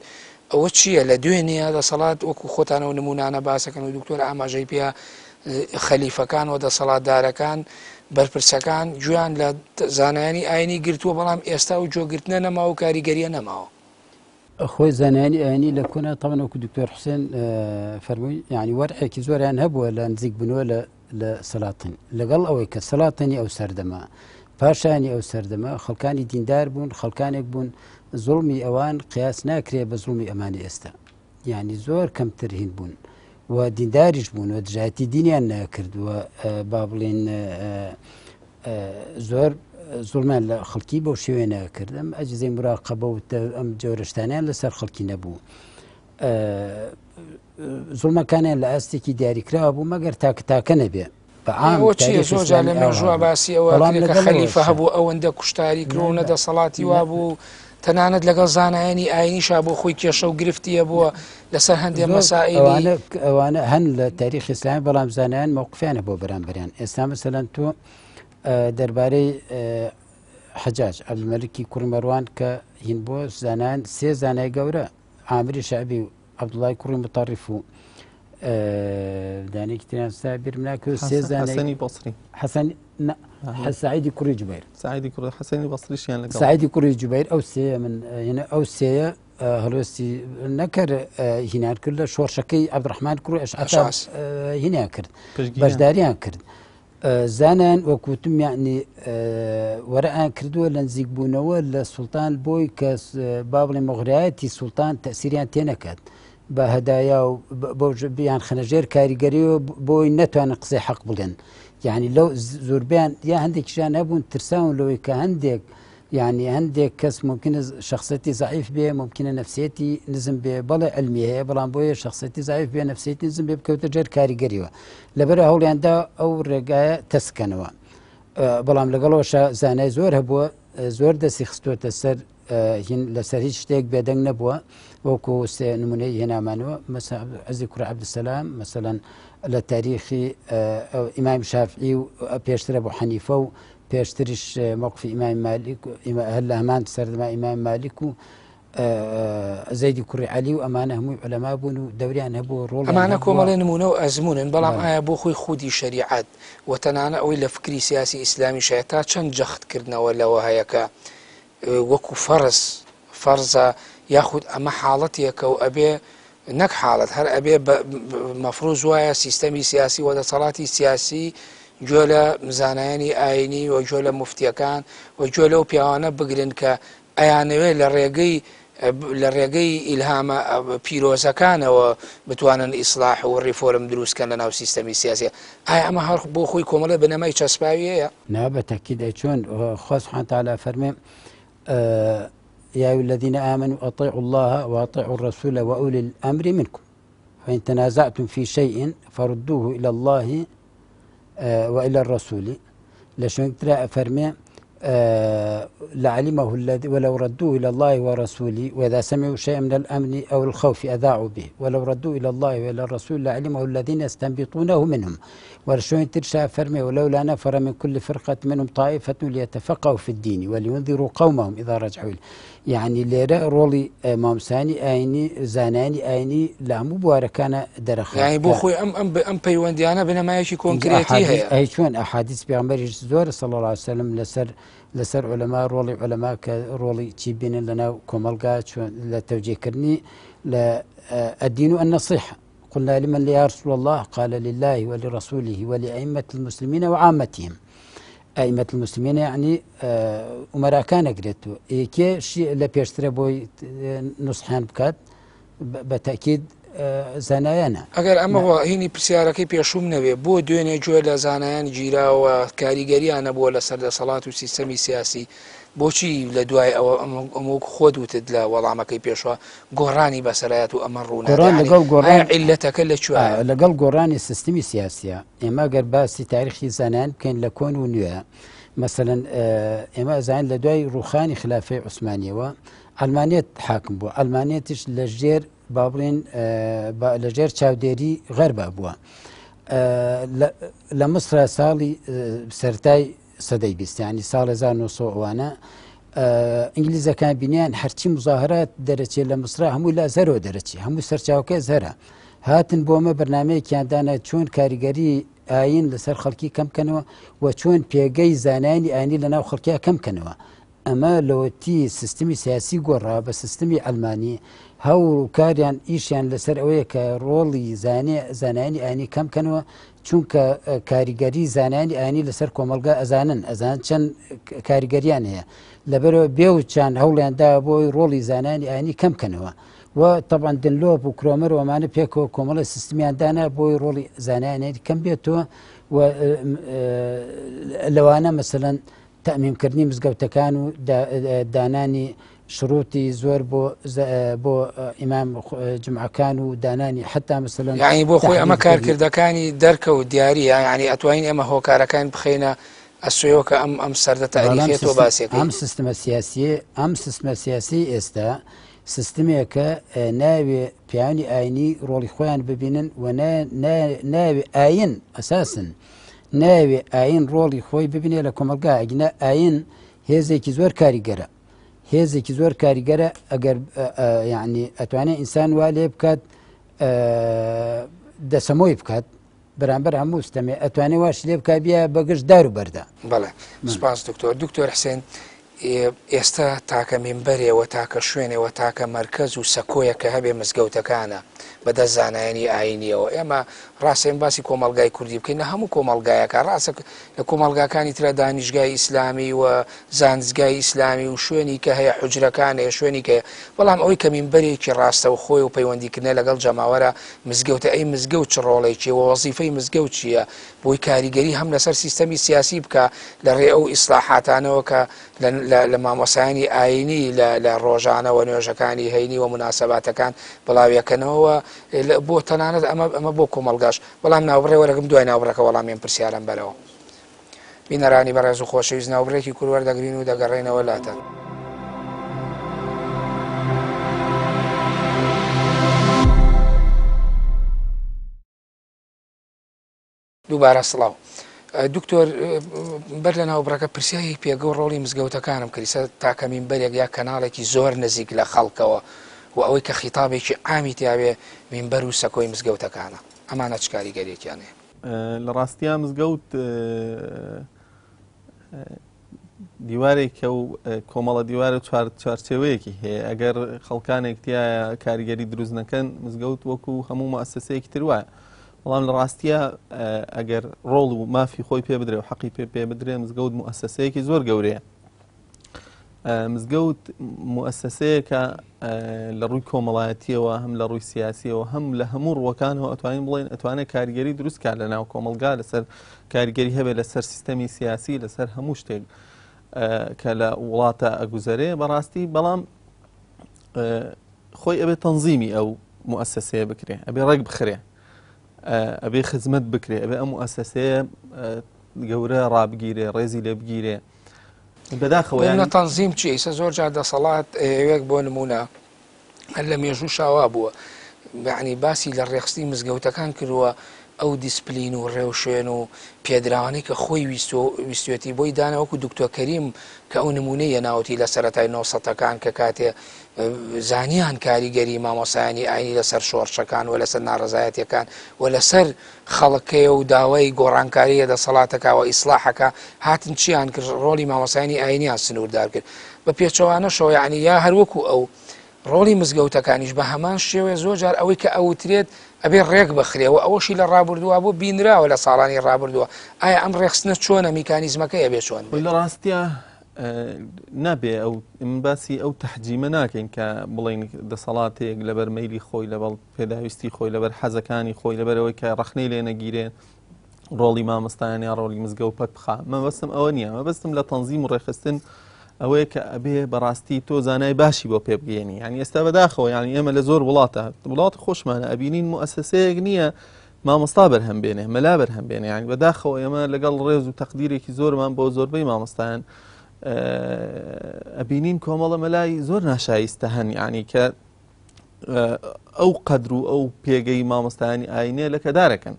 ئەوە چییە لە دوێنێ دەسەڵات وەکو خۆتان ئەو نمونانە باسەکەن و دکتۆر ئاماژەی پێ خەلیفەکان و دەسەڵاتدارەکان بەرپرسەکان گوێیان لە زانایانی ئاینی گرتووە بەڵام ئێستا و گوێگرتنە نەماوە و کاریگەریە نەماوە. خۆی زانایانی ئاینی لە کۆنا تەمەن وەکو دکتۆر حوسێن فەرمووی یعنی وەرعێکی زۆریان هەبووە لە نزیک بوونەوە لە لە سەلاتین لەگەڵ ئەوەی کە سەلاتینی ئەو سەردەمە پاشانی ئەو سەردەمە خەڵکانی دیندار بوون خەڵکانێک بوون زوڵمی ئەوان قیاس ناکرێ بە زوڵمی ئەمانی ئێستا یعنی زۆر کەمتر هین بوون و دینداریش بوون و دژایەتی دینیان نەکرد و با بڵێن زۆر زوڵمیان لە خەڵکی بەو شێوەیە نەکرد ئەم ئەجزەی مراقەبە و ئەم جۆرەشتانیان لەسەر خەڵکی نەبوو زوڵمەکانیان لە ئاستێکی دیاریکراوە بوو مەگەر تاکە تاکە نەبێ ئەوە چیە زۆر جار لە مێژووە باسی ئەوە کە خەلیفە هەبوو ئەوەندە کوشتاری کرد و نە دەسەڵاتی وا بوو تەنانەت لەگەڵ زانایانی ئاینیشا بۆ خۆی کێشە و گرفتی هەبووە لەسەر هەندێ مەسائلی ئەوانە هەن لە تاریخ ئیسلامی بەڵام زانایان مەوقفیانە بۆ بەرامبەریان ئێستا مەسەلەن تۆ دەربارەی حەجاج عەبدولمەلکی کوڕی مەروان کە هین بۆ زانایان سێ زانای گەورە عامری شەعبی و عەبدوڵای کوڕی متەڕیف و دانێکی تریان ستا بیرم ناکەوێت سێ زانای حەسەنی بەسری حەسەن سعیدی کوڕی جوبەیر سعیدی کوڕی حەسەنی بەسریشیان لەگەڵ سعیدی کوڕی جوبەیر ئەو سێیە من هێنا ئەو سێیە هەڵوێستی نەکەر هینان کرد لە شۆڕشەکەی عەبدوڕەحمان کوڕی ئەشعەث هینیان کرد بەشداریان کرد زانایان وەک وتم یەعنی وەرەئان کردووە لە نزیک بوونەوە لە سوڵتان بۆی کە با بڵێ مغرایەتی سوڵتان تەسیریان تێ نەکات بە هەدایا و بۆ بیان خەنە ژێر کاریگەری و بۆی نەتوانن قسەی حەق بڵێن یعنی لەو زۆربیان یا هەندێکیشان هەبوون ترساون لەوەی کە هەندێک یانی هەندێک کەس ممکنە شخصەتی زعیف بێ ممکنە نفسیەتی نزم بێ بەڵێ علمی هەیە بەڵام بۆیە شخصەتی زعیف بێ نفسیەتی نزم بێ بکەوتە ژێر کاریگەریەوە لەبەر هەوڵیاندا ئەو ڕێگایە تەسکەنەوە بەڵام لەگەڵەوەشە زانای زۆر هەبووە زۆر دەستی خستووەتە سەر هین لەسەر هیچ شتێک بێدەنگ نەبووە وەکو سێ نمونەی هێنامانەوە مەسا عزی کوڕ عەبدولسەلام مەسەلەن لە تاریخی ئیمام شافعی و پێشترە بۆ حەنیفە و پێشتریش مەوقفی ئیمامی مالیک هەر لە هەمان سەردەما ئیمامی مالیک و زەیدی کوڕی عەلی و ئەمانە هەمووی عولەما بوون و دەوریان هەبوو ڕۆڵ ئەمانە کۆمەڵێ نمونە و ئەزمونن بەڵام ئایا بۆ خۆی خودی شەریعەت و تەنانە ئەوەی لە فکری سیاسی ئیسلامیش هەیە تا چەند جەخت کردنەوە لەوە هەیە کە وەکو فەرز فەرزە یاخود ئەمە حاڵەتێکە و ئەبێ نەک حاڵەت هەر ئەبێ مەفروز وایە سیستەمی سیاسی و دەسەڵاتی سیاسی گوێ لە زانایانی ئاینی و گوێ لە موفتیەکان و گوێ لەو پیاوانە بگرن کە ئەیانەوێت لە ڕێگەی لە ڕێگەی ئیلهامە پیرۆزەکانەوە بتوانن ئیسلاح و ڕیفۆرم دروستکەن لە ناو سیستەمی سیاسی ئایا ئەمە هەر بۆ خۆی کۆمەڵێ بنەمای چەسپاوی هەیە؟ نا بە تەکید ئەی چۆن خوا سبحانە وتعالی فەرمێ يا أيها الذين آمنوا أطيعوا الله وأطيعوا الرسول وأولي الأمر منكم فإن تنازعتم في شيء فردوه إلى الله وإلى الرسول لە شوێنێک ترا ئەفەرمێ لعلمه الذي ولو ردوه إلى الله ورسوله وإذا سمعوا شيئا من الأمن أو الخوف أذاعوا به ولو ردوه إلى الله وإلى الرسول لعلمه الذين يستنبطونه منهم ولشوين ترشا فرمي ولولا نفر من كل فرقة منهم طائفة ليتفقهوا في الدين ولينذروا قومهم إذا رجعوا یعنی لێرە ڕۆڵی مامسانی ئاینی زانانی ئاینی لە هەموو بوارەکانە دەرەخات یعنی بۆ خۆی ئەم ئەم ئەم پەیوەندیانە بنەمایەکی کۆنکرێتی هەیە ئەی چۆن ئەحادیث پێغەمبەریش زۆر صلی الله علیه وسلم لەسەر لەسەر عولەما ڕۆڵی عولەما کە ڕۆڵی چی بینن لەناو کۆمەڵگا چۆن لە تەوجیهکردنی لە الدين النصيحة قلنا لمن يا رسول الله قال لله ولرسوله ولأئمة المسلمين وعامتهم أئمة المسلمين يعني ئومەراکان ئەگرێت و یەکێ لە پێشترە بۆی نوسحیان بکات بە تەکید زانایانە. ئەگەر ئەمە هینی پرسیارەکەی پێشووم نەبێ، بۆ دوێنێ گوێ لە زانایان گیراوە، کاریگەرییان نەبووە لەسەر دەسەڵات و سیستەمی سیاسی، بۆچی لە دوای ئەوە ئەمە وەک خۆت وتت لە وەڵامەکەی پێشوە گۆڕانی بەسەرایەت و ئەمە ڕوونادات؟ گۆڕان لەگەڵ گۆڕان ئایا عیللەتەکە لە کوێیە؟ لەگەڵ گۆڕانی سیستمی سیاسیە. ئێمە گەر باسی تاریخی زانایان بکەین لە کۆن و نوێ، مەسەلەن ئێمە ئەزانین لە دوای ڕووخانی خلافەی عوسمانیەوە عەلمانیەت حاکم بووە، عەلمانیەتیش لە ژێر با بڵێن لە ژێر چاودێری غەربا بووە. لە مسرا ساڵی سەرای سەدەی بیستیانی ساڵ 1900 ئەوانە ئینگلیزەکان بینیان هەرچی مزاهرات دەرەچێت لە مسرا هەموو لە زەرەوە دەرەچی هەموو سەرچاوکە زەرە هاتن بۆمە بەرنمەیەکیان دانا چۆن کاریگەری ئاین لەسەر خەڵکی کەم کەنەوە و چۆن پێگەی زانایانی ئاینی لە ناو خەڵکیا کەم کەنەوە ئەمە لەوەتی سیستمی سیاسی گۆڕا بە سیستمی عەلمانی، هەوڵ و کاریان ئیشیان لەسەر ئەوەیە کە ڕۆڵی زانایانی ئاینی کەم کەنەوە، چونکە کاریگەری زانایانی ئاینی لەسەر کۆمەڵگا ئەزانن، ئەزانن چەند کاریگەریان هەیە، لەبەرئەوە بێوچان هەوڵیان داوە بۆی ڕۆڵی زانایانی ئاینی کەم کەنەوە و تەبعەن دنلۆپ و کرۆمەر و ئەمانە پێکەوە کۆمەڵی سیستمیان دانا بۆی ڕۆڵی زانایانی ئاینی کەم بێتەوە و لەوانە مەسەلەن تەئمیم کردنی مزگەوتەکان و دانانی شروطی زۆر بۆ بۆ ئیمام جمعەکان و دانانی حتا مثلەن یعنی بۆ خۆی ئەمە کارکردەکانی دەرکەوت دیاریە یعنی ئەتوانین ئێمە هۆکارەکان بخەینە ئەسۆیەوە کە ئەم ئەم سەردە تاریخیە تۆ باسیەکەی. ئەم سیستمە سیاسیە ئەم سیستمە سیاسی ئێستا سیستمێکە ناوێ پیاوانی ئاینی ڕۆڵی خۆیان ببینن و ناوێ ئاین ئەساسن نایەوێ ئاین ڕۆڵی خۆی ببینێ لە کۆمەڵگا ئەگینا ئاین هێزێکی زۆر کاریگەرە هێزێکی زۆر کاریگەرە ئەگەر یعنی ئەتوانێت ئینسان وا لێ بکات دەسەمۆی بکات بەرامبەر هەموو ستەمێ ئەتوانێ واش لێ بکات بیا بەگشت دار و بەردا. بەڵێ سپاس دکتۆر. دکتۆر حسێن ئێستا تاکە مینبەرێ و تاکە شوێنێ و تاکە مەرکەز و سەکۆیە کە هەبێ مزگەوتەکانە بە دەست زانایانی ئایینیەوە. ئێمە ڕاستە ئێمە باسی کۆمەڵگای کوردی بکەین لە هەموو کۆمەڵگایەکا ڕاستە لە کۆمەڵگاکانی ترا دانیشگای ئیسلامی و زانستگای ئیسلامی و شوێنی کە هەیە حوجرەکان هەیە شوێنی کە هەیە بەڵام ئەوەی کە مینبەرێکی ڕاستەوخۆی و پەیوەندیکردنە لەگەڵ جەماوەرە مزگەوتە ئەی مزگەوت چ ڕۆڵێکی و وەزیفەی مزگەوت چییە بۆی کاریگەری هەم لەسەر سیستەمی سیاسی بکا لە ڕێ ئەو ئیسلاحاتانەوە کە لە مامۆستایانی ئایینی لە ڕۆژانەوە نوێژەکانی هەینی و موناسەباتەکان بڵاویەکەنەوە بۆ تەنانەت ئەمە ئەمە بۆ کۆمەڵگاش بەڵام ناوبڕێ وەرەگم دوای ناوبڕەکە وەڵامی ئەم پرسیارەم بەرەوە. بینەرانی بەڕێز و خۆشەویست ناوبڕێکی کورت وەردەگرین و دەگەڕێنەوە لاتان. دووبارە سڵاو دکتۆر بەر لە ناوبڕەکە پرسیاری پێگە و ڕۆڵی مزگەوتەکانم کردیسە تاکە مینبەرێک یا کەناڵێکی زۆر نزیک لە خەڵکەوە و ئەوەی کە خیتابێکی عامی تیاوێ مینبەر و سەکۆی مزگەوتەکانە ئەمانە چ کاریگەریەکیان هەیە؟ لە ڕاستیا مزگەوت دیوارێکە و کۆمەڵە دیوارە چوارچێوەیەکی هەیە ئەگەر خەڵکانێک تایە کاریگەری دروست نەکەن مزگەوت وەکو هەموو مؤسسەیەکی تر وایە بەڵام لە ڕاستیە ئەگەر ڕۆڵ و مافی خۆی پێ بدرێ و حەقی پێ پێ بدرێ مزگەوت مؤسسەیەکی زۆر گەورەیە مزگەوت موسسەیەکە لە ڕووی کۆمەڵایەتیەوە هەم لە ڕووی سیاسیەوە هەم لە هەموو ڕوەکانەوە ئەتوانین بڵێن ئەتوانێت کاریگەری دروست کار لە ناو کۆمەلگا لەسەر کاریگەری هەبێت لەسەر سیستەمی سیاسی لەسەر هەموو شتێک کە لە وڵاتە ئەگوزەرێ بەڕاستی بەڵام خۆی ئەبێ تەنزیمی ئەو موسسەیە بکرێ ئەبێ ڕێک بخرێ ئەبێ خزمەت بکرێ ئەبێ ئەم موسسەیە گەورە ڕابگیرێ ڕێزی لێ بگیرێ بەداخەوە یانی تەنزیم چی ئیسە زۆر جار دەسەڵات ئەیەوێت بۆ نمونە هەر لە مێژوو شاوا بووە یعنی باسی لە ڕێخستنی مزگەوتەکان کردووە ئەو دیسپلین و ڕێوشوێن و پێدراوانەی کە خۆی ویستوێتی بۆی دانا وەکو دکتۆر کەریم کە ئەو نمونەیە ناوتی لە سەرەتای نۆسەتەکان کە کاتێ زانیان کاریگەری مامۆسایانی ئاینی لەسەر شۆڕشەکان و لەسەر ناڕەزایەتیەکان و لەسەر خەڵکەیە و داوای گۆڕانکاری لە دەسەڵاتەکە و ئیسڵاحەکە هاتن چیان کرد ڕۆڵی مامۆستایانی ئاینیان سنووردار کرد بە پێچەوانەشەوە یعنی یا هەروەکو ئەو ڕۆڵی مزگەوتەکانیش بە هەمان شێوەیە زۆر جار ئەوەی کە ئەوترێت ئەبێ ڕێک بخرێ و ئەوەشی لە ڕابردووە بۆ بینراوە لە ساڵانی ڕابردووە ئایا ئەم ڕێخستنە چۆنە میکانیزمەکەی ئەبێ چۆن لە ڕاستە. نابێ ئەو من باسی ئەو تەحجیمە ناکەین کە بڵین دەسەڵاتێک لەبەر مەیلی خۆی لەبەڵ پێداویستی خۆی لەبەر حەزەکانی خۆی لەبەرەوەی کە ڕخنەی لێ نەگیرێ ڕۆڵی مامۆستایان یا ڕۆڵی مزگەوت پەک بخا مەبەستم ئەوە نییە مەبەستم لە تەنزیم و ڕێکخستن ئەوەیە کە ئەبێ بەڕاستی تۆ زانای باشی بۆ پێ بگەێنی یعنی ئێستا بەداخەوە یعنی ئێمە لە زۆر وڵاتە وڵات خۆشمانە ئەبینین موسسەیەک نییە مامۆستا بەرهەم بێنێ مەلا بەرهەم بێنێ یعنی بەداخەوە ئێمە لەگەڵ ڕێز و تەقدیرێکی زۆرمان بۆ زۆربەی مامۆستایان ئەبینین کۆمەڵە مەلای زۆر ناشایستە هەن یعنی کە ئەو قەدر و ئەو پێگەی مامۆستایانی ئاینێ لە کەدارەکەن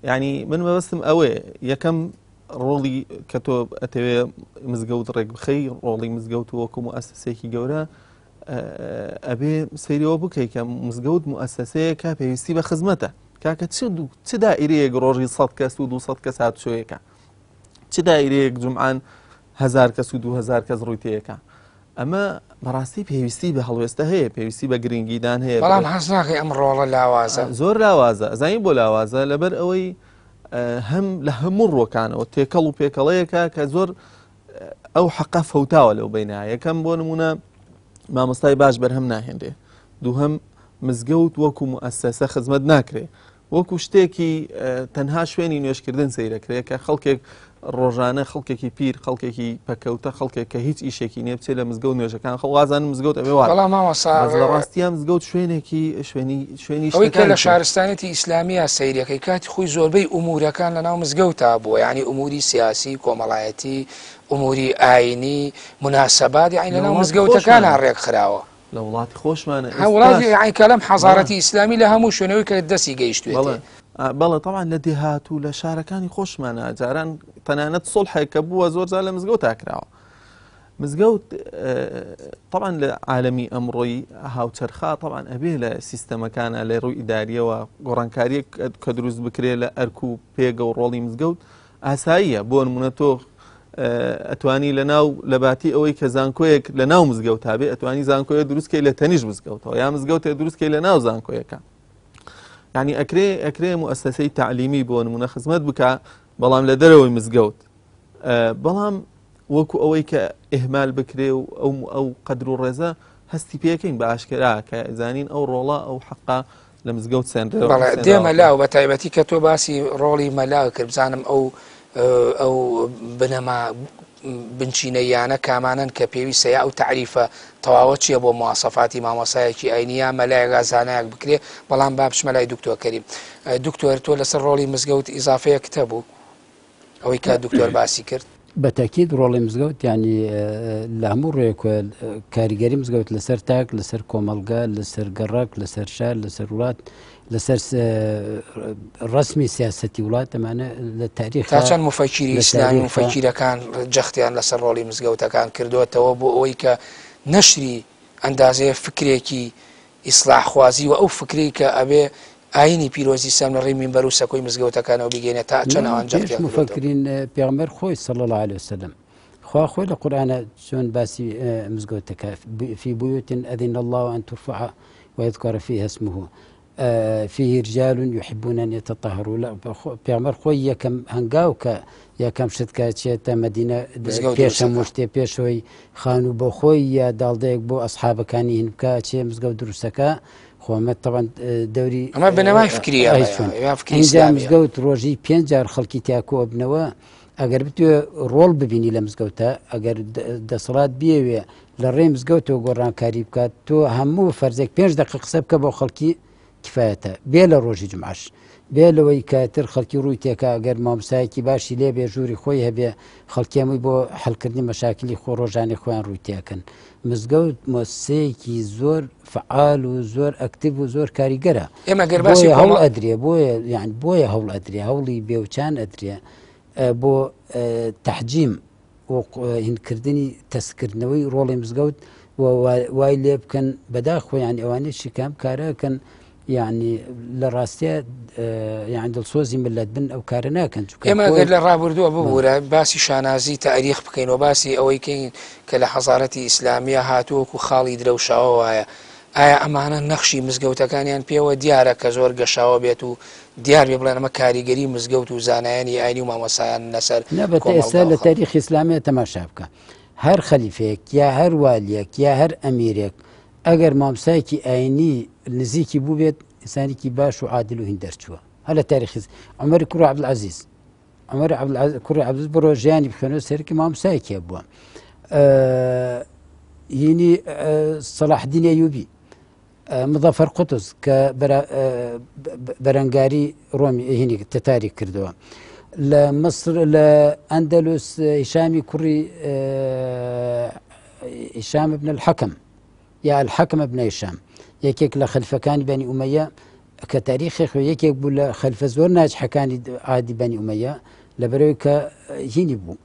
یعنی من مەبەستم ئەوەیە یەکەم ڕۆڵی کە تۆ ئەتەوێ مزگەوت ڕێک بخەی ڕۆڵی مزگەوت وەکو موئەسەسێکی گەورە ئەبێ سەیرەوە بکەی کە مزگەوت موئەسەسەیەکە پێویستی بە خزمەتە کاکە چ چ دائرەیەک ڕۆژی 100 کەس و 200 کەس هاتوچۆیەکە چ دائرەیەک جمعان هزار کەس و 2000 کەس ڕووی تێیەکە ئەمە بەڕاستی پێویستی بە هەڵوێستە هەیە پێویستی بە گرنگیدان هەیە بەڵام هەست ناکەی ئەم ڕۆڵە لاوازە زۆر لاوازە ئەزانی بۆ لاوازە لەبەر ئەوەی هەم لە هەموو ڕۆکانەوە تێکەڵ و پێکەڵەیەکە کە زۆر ئەو حەقە فەوتاوە لەو بینە یەکەم بۆ نمونە مامۆستای باش بەرهەم ناهێنرێ دووهەم مزگەوت وەکو موئەسەسە خزمەت ناکرێ وەکو شتێکی تەنها شوێنی نوێشکردن سەیرەکرێت کە خەڵکێک ڕۆژانە خەڵکێکی پیر خەڵکێکی پەکەوتە خەڵکێک کە هیچ ئیشێکی نیە بچێت لە مزگەوت نوێژەکان خەڵوازان مزگەوت ئەوێ وا بەڵام مامۆستا لە ڕاستیە مزگەوت شوێنێکی شوێنی شوێنی ئەوەی کە لە شارستانێتی ئیسلامیە سەیرەکەی کاتی خۆی زۆربەی ئومورەکان لە ناو مزگەوتا بووە یعنی ئوموری سیاسی کۆمەڵایەتی ئوموری ئاینی مناسبات یعنی لە ناو مزگەوتەکانە ڕێکخراوە لە وڵاتی خۆشمانە ئێستاش. وڵاتی یەعنی کە لەم حەزارەتی ئیسلامی لە هەموو شوێنەوەی کە دەستی گەیشتوێتێ. بەڵێ بەڵێ تەبعەن لە دێهات و لە شارەکانی خۆشمانە جاران تەنانەت سوڵحێک کە بووە زۆر جار لە مزگەوتا کراوە. مزگەوت طبعا لە عالەمی ئەمڕۆی هاوچەرخا طبعا ئەبێ لە سیستەمەکانە لە ڕووی ئیداریەوە گۆڕانکاریەک کە دروست بکرێ لە ئەرک و پێگە و ڕۆڵی مزگەوت ئاساییە بۆ نمونە تۆ ئەتوانی لە ناو لە باتی ئەوەی کە زانکۆیەک لە ناو مزگەوت هەبێ ئەتوانی زانکۆیە دروستکەی لە تەنیش مزگەوتەوە یا مزگەوتێ دروستکەی لە ناو زانکۆیەکە یعنی ئەکرێ ئەکرێ موسسەی تعلیمی بۆ نمونە خزمەت بکە بەڵام لە دەرەوەی مزگەوت بەڵام وەکو ئەوەی کە ئهمال بکرێ و ئەو ئەو قەدر و ڕێزە هەستی پێکەین بە ئاشکرا کە زانین ئەو ڕۆڵە ئەو حەقا لە مزگەوت سێنرێ بەڵێ دێ مەلا و بە تایبەتی کە تۆ باسی ڕۆڵی مەلا کرد بزانم ئەو ئەو بنەما بنچینەیانە کامانەن کە پێویستە یا ئەو تەعریفە تەواوە چییە بۆ مواسەفاتی مامۆسایەکی ئاینی یا مەلایەک یا زانایەک بکرێ بەڵام با بچمە لای دکتۆر کەریم دکتۆر تۆ لەسەر ڕۆڵی مزگەوت ئیزافەیەکت هەبوو ئەوەی کە دکتۆر باسی کرد؟ بە تەکید ڕۆڵی مزگەوت یانی لە هەموو ڕوویەک کاریگەری مزگەوت لەسەر تاک لەسەر کۆمەڵگە لەسەر گەڕەک لەسەر شار لەسەر وڵات لەسەر ڕسمی سیاستی وڵات ئەمانە لە تاریخ تا چەند مفەکیری ئیسلامی مفەکیرەکان جەختیان لەسەر ڕۆڵی مزگەوتەکان کردوێتەوە بۆ ئەوەی کە نەشری ئەندازەیە فکرێکی ئیسلاحخوازی و ئەو فکرەی کە ئەبێ ئایینی پیرۆزی ئیسلام لە ڕێی مینبەر و سەکۆی مزگەوتەکانەوە بیگەینێ تا چەند ئەوان جەختیان کردۆتەوە؟ مفەکرین پێغەمبەر خۆی صلی اللە علیه وسلم خوا خۆی لە قورئانە چۆن باسی مزگەوتەکە فی بیوت اذن الله ان ترفع ويذكر فيها اسمه فيه رجال يحبون أن يتطهروا پێغەمبەر خۆی یەکەم هەنگاو کە یەکەم شت کە چێتە مەدینە پێش هەموو شتێ پێشەوەی خانوو بۆ خۆی یا داڵدەیەک بۆ ئەسحابەکانی هین بکە چێ مزگەوت دروستەکە خۆمە تەوان دەوری ئەمە بنەمای فکریە مزگەوت ڕۆژی پێنج جار خەڵکی تیاکۆ بنەوە ئەگەر بتوێ ڕۆڵ ببینی لە مزگەوتە ئەگەر دەسەڵات بیەوێ لە ڕێ مزگەوتەوە گۆڕانکاری بکات تۆ هەموو فەرزێک پێنج دقە قسە بکە بۆ خەڵکی کفایەتە بێ لە ڕۆژی جومعەش بێ لەوەی کە تر خەڵکی ڕووی تێکا گەر مامۆستایەکی باشی لێ بێ ژووری خۆی هەبێ خەڵکی هەمووی بۆ حەلکردنی مەشاکلی خۆ ڕۆژانی خۆیان ڕووی تێکەن مزگەوت مۆسسەیەکی زۆر فعال و زۆر ئەکتیڤ و زۆر کاریگەرە ئێمە گەر باسی بۆیە هەوڵ ئەدرێ بۆیە یان بۆیە هەوڵ ئەدرێ هەوڵی بێوچان ئەدرێ بۆ تەحجیم و هینکردنی تەسکردنەوەی ڕۆڵی مزگەوت و وای لێ بکەن بەداخۆ یان ئەوانەیشی کە ئەم کارەکەن یعنی لە ڕاستە یان دڵسۆزی ملت بن ئەو کارە ناکەن چونکە ئێمە گەر لە ڕابردووە ببوورە باسی شانازی تاریخ بکەین و باسی ئەوەی کەین کە لە حەزارەتی ئیسلامیە هاتووەکو خاڵی درەوشاوە وایە ئایا ئەمانە نەخشی مزگەوتەکانیان پێوە دیارە کە زۆر گەشاوە بێت و دیار بێ بڵێن ئەمە کاریگەری مزگەوت و زانایانی ئاینی و مامۆستایان لەسەر نە بە کۆمەڵگا ئێستا و لە خەڵک. تاریخی ئیسلامیە تەماشا بکە. هەر خەلیفەیەک یا هەر والیەک یا هەر ئەمیرێک ئەگەر مامۆستایەکی ئاینی نزیکی بووبێت ئینسانێکی باش و عادل و هین دەرچووە هەر لە تاریخی عومەری کوڕی عەبدولعەزیز عومەر کوڕی عەبدولعەزیز بڕۆ ژیانی بخوێنەوە سەرکی مامۆستایەکی هەبووە هینی سەلاحدین ئەیوبی مظەفەر قوتز کە بەرەنگاری ڕۆمی هینی تەتاری کردەوە لە مصر لە ئەندەلوس هیشامی کوڕی هیشام ابن الحەکەم یا الحەکەم ابن هیشام یەکێک لە خەلیفەکانی بەنی ئومەیە کە تاریخی خۆ یەکێک بوو لە خەلیفە زۆر ناجحەکانی عادی بەنی ئومەیە لەبەرەوەی کە هینی بوو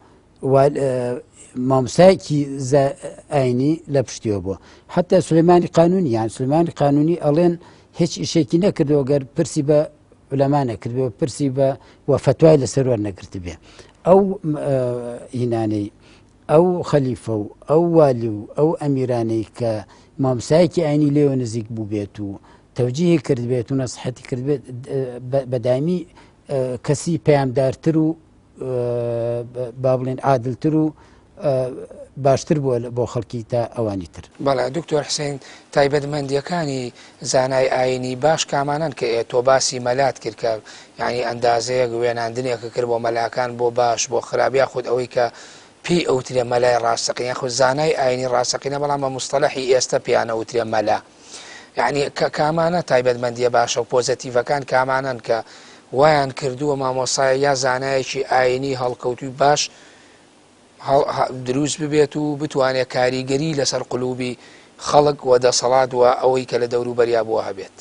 مامۆستایەکی ئاینی لە پشتیەوە بووە حتا سلێمانی قانونی یان سلێمانی قانونی ئەڵێن هیچ ئیشێکی نەکردەوە گەر پرسی بە علەما نەکردەوە پرسی بە وە فەتوای لەسەر وەرنەگرت بێ ئەو هینانەی ئەو خەلیفە و ئەو والی و ئەو ئەمیرانەی کە مامسایەکی ئاینی لێوە نزیک بوو بێت و تەوجیهی کردبێت و نەسحەتی کردبێت بەدایمی کەسی پەیامدارتر و با بڵێن عادلتر و باشتر بووە بۆ خەڵکی تا ئەوانی تر. بەڵێ دکتۆر حسین تایبەتمەندیەکانی زانای ئاینی باش کامانەن کە ئێ تۆ باسی مەلات کرد کە یانی ئەندازەیەک وێناندنێکە کرد بۆ مەلاکان بۆ باش بۆ خراپ یاخود ئەوەی کە پێی ئەوترێ مەلای ڕاستەقینە یاخود زانای ئاینی ڕاستەقینە بەڵام بە مستەلەحی ئێستە پێیان ئەوترێ مەلا یەعنی کە کامانە تایبەتمەندیە باشە و پۆزەتیڤەکان کامانەن کە وایان کردووە مامۆستایە یا زانایەکی ئاینی هەڵکەوتووی باش دروست ببێت و بتوانێت کاریگەری لەسەر قلوبی خەڵک و دەسەڵات و ئەوەی کە لە دەوروبەریا بووە هەبێت.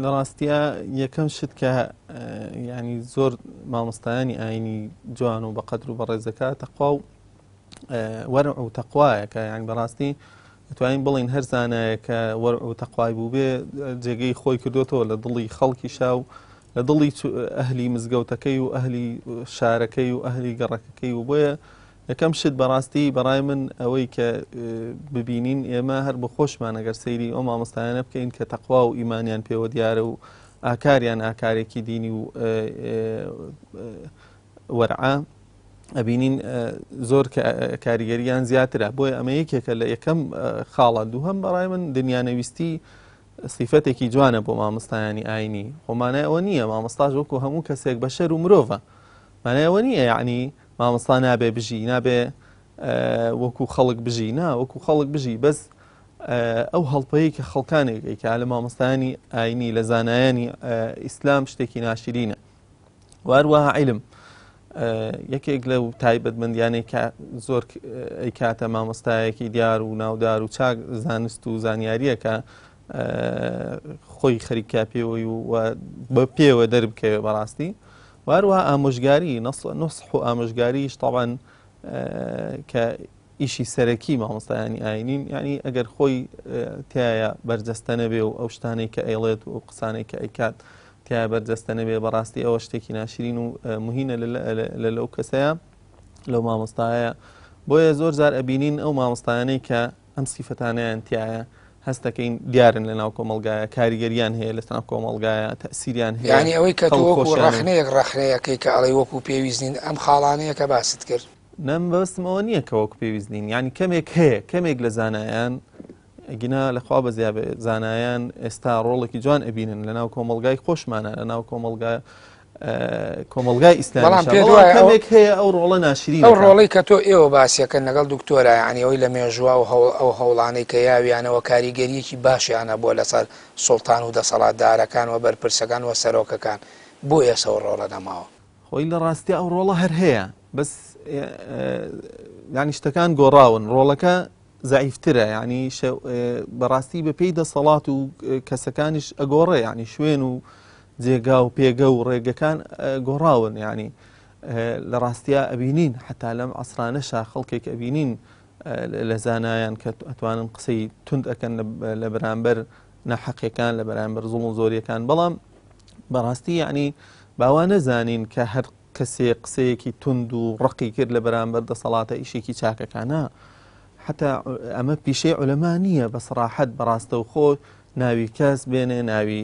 لە ڕاستیا یەکەم شت کە ینی زۆر مامۆستایانی ئاینی جوان و بەقەدر و بەڕێزەکە تەقوا و وەرع و تەقوایە کە یان بەڕاستی دەتوانین بڵین هەر زانایە کە وەرع و تەقوای بووبێ جێگەی خۆی کردوێتەوە لە دڵی خەڵکیشا و لە دڵی ئەهلی مزگەوتەکەی و ئەهلی شارەکەی و ئەهلی گەڕەکەکەی و بۆیە یەکەم شت بەڕاستی بەڕای من ئەوەی کە ببینین ئێمە هەر بە خۆشمان ئەگەر سەیری ئەو مامۆستایانە بکەین کە تەقوا و ئیمانیان پێوە دیارە و ئاکاریان ئاکارێکی دینی و وەرعە ئەبینین زۆر کاریگەریان زیاترە بۆیە ئەمە یەکێکە لە یەکەم خاڵە دووهەم بەڕای من دنیانەویستی سیفەتێکی جوانە بۆ مامۆستایانی ئاینی خۆمانای ئەوە نییە مامۆستاش وەکو هەموو کەسێک بەشەر و مرۆڤە مانای ئەوە نییە یعنی مامۆستا نابێ بژی نابێ وەکو خەڵک بژی نا وەکو خەڵک بژی بەس ئەو هەڵپەیە کە خەڵکانێک ئەیکا لە مامۆستایانی ئاینی لە زانایانی ئیسلام شتێکی ناشرینە واروەها عیلم یەکێک لەو تایبەتمەندیانەی کە زۆر ئەیکاتە مامۆستایەکی دیار و ناودار و چاک زانست و زانیاریەکە خۆی خەریکا پێوەی و بە پێوە دەربکەوێ بەڕاستی واروها ئامۆژگاری نصح و ئامۆژگاریش طبعا کە ئیشی سەرەکی مامۆستایانی ئاینین یعنی ئەگەر خۆی تایە بەرجەستە نەبێ و ئەو شتانەی کە ئەیڵێت و ئەو قسانەی کە ئەیکات تایە بەرجەستە نەبێ بەڕاستی ئەوە شتێکی ناشرین و مهینە لە لەو کەسەیە لەو مامۆستایە بۆیە زۆر جار ئەبینین ئەو مامۆستایانەی کە ئەم سیفەتانەیان تایە هەستەکەین دیارن لە ناو کۆمەڵگایە کاریگەریان هەیە لە ناو کۆمەڵگایە تەسیریان هەیە یانی ئەوەی کە تۆ وەکو ڕەخنەیەک ڕەخنەیەکەی کە ئەڵێی وەکو پێویست نین ئەم خاڵانەیە کە باست کرد. نا مەبەستم ئەوە نییە کە وەکو پێویست نین یعنی کەمێک هەیە کەمێک لە زانایان ئەگینا لەخوا بەزیا بێ زانایان ئێستا ڕۆڵێکی جوان ئەبینن لە ناو کۆمەڵگای خۆشمانە لە ناو کۆمەڵگا کۆمەڵگای ئیسلامی بەڵام پێت وایە کەمێک هەیە ئەو ڕۆڵە ناشرین ئەو ڕۆڵەی کە تۆ ئێوە باسیەکەن لەگەڵ دکتۆرا یعنی ئەوەی لە مێژووە و هەوڵ ئەو هەوڵانەی کە یاویانەوە کاریگەریەکی باشیان هەبووە لەسەر سوڵتان و دەسەڵاتدارەکان و بەرپرسەکان و سەرۆکەکان بۆ ئێسە ئەو ڕۆڵە نەماوە؟ خۆی لە ڕاستیا ئەو ڕۆڵە هەر هەیە بەس یعنی شتەکان گۆڕاون ڕۆڵەکە زەعیفترە یعنی بەڕاستی بە پێی دەسەڵات و کەسەکانیش ئەگۆڕێ یعنی شوێن و جێگا و پێگە و ڕێگەکان گۆڕاون یعنی لە ڕاستیا ئەبینین حتا لەم عسرانەشا خەڵکێک ئەبینین لە زانایان کە ئەتوانن قسەی تند ئەەکەن لە بەرامبەر ناحەقیەکان لە بەرامبەر زوڵم و زۆریەکان بەڵام بەڕاستی یعنی باوا نەزانین کە هەر کەسێ قسەیەکی تند و ڕقی کرد لە بەرامبەر دەسەڵاتە ئیشێکی چاکەکانە حتا ئەمە پیشەی عولەما نییە بە سەراحەت بەڕاستەوخۆ ناوی کەس بێنێ ناوی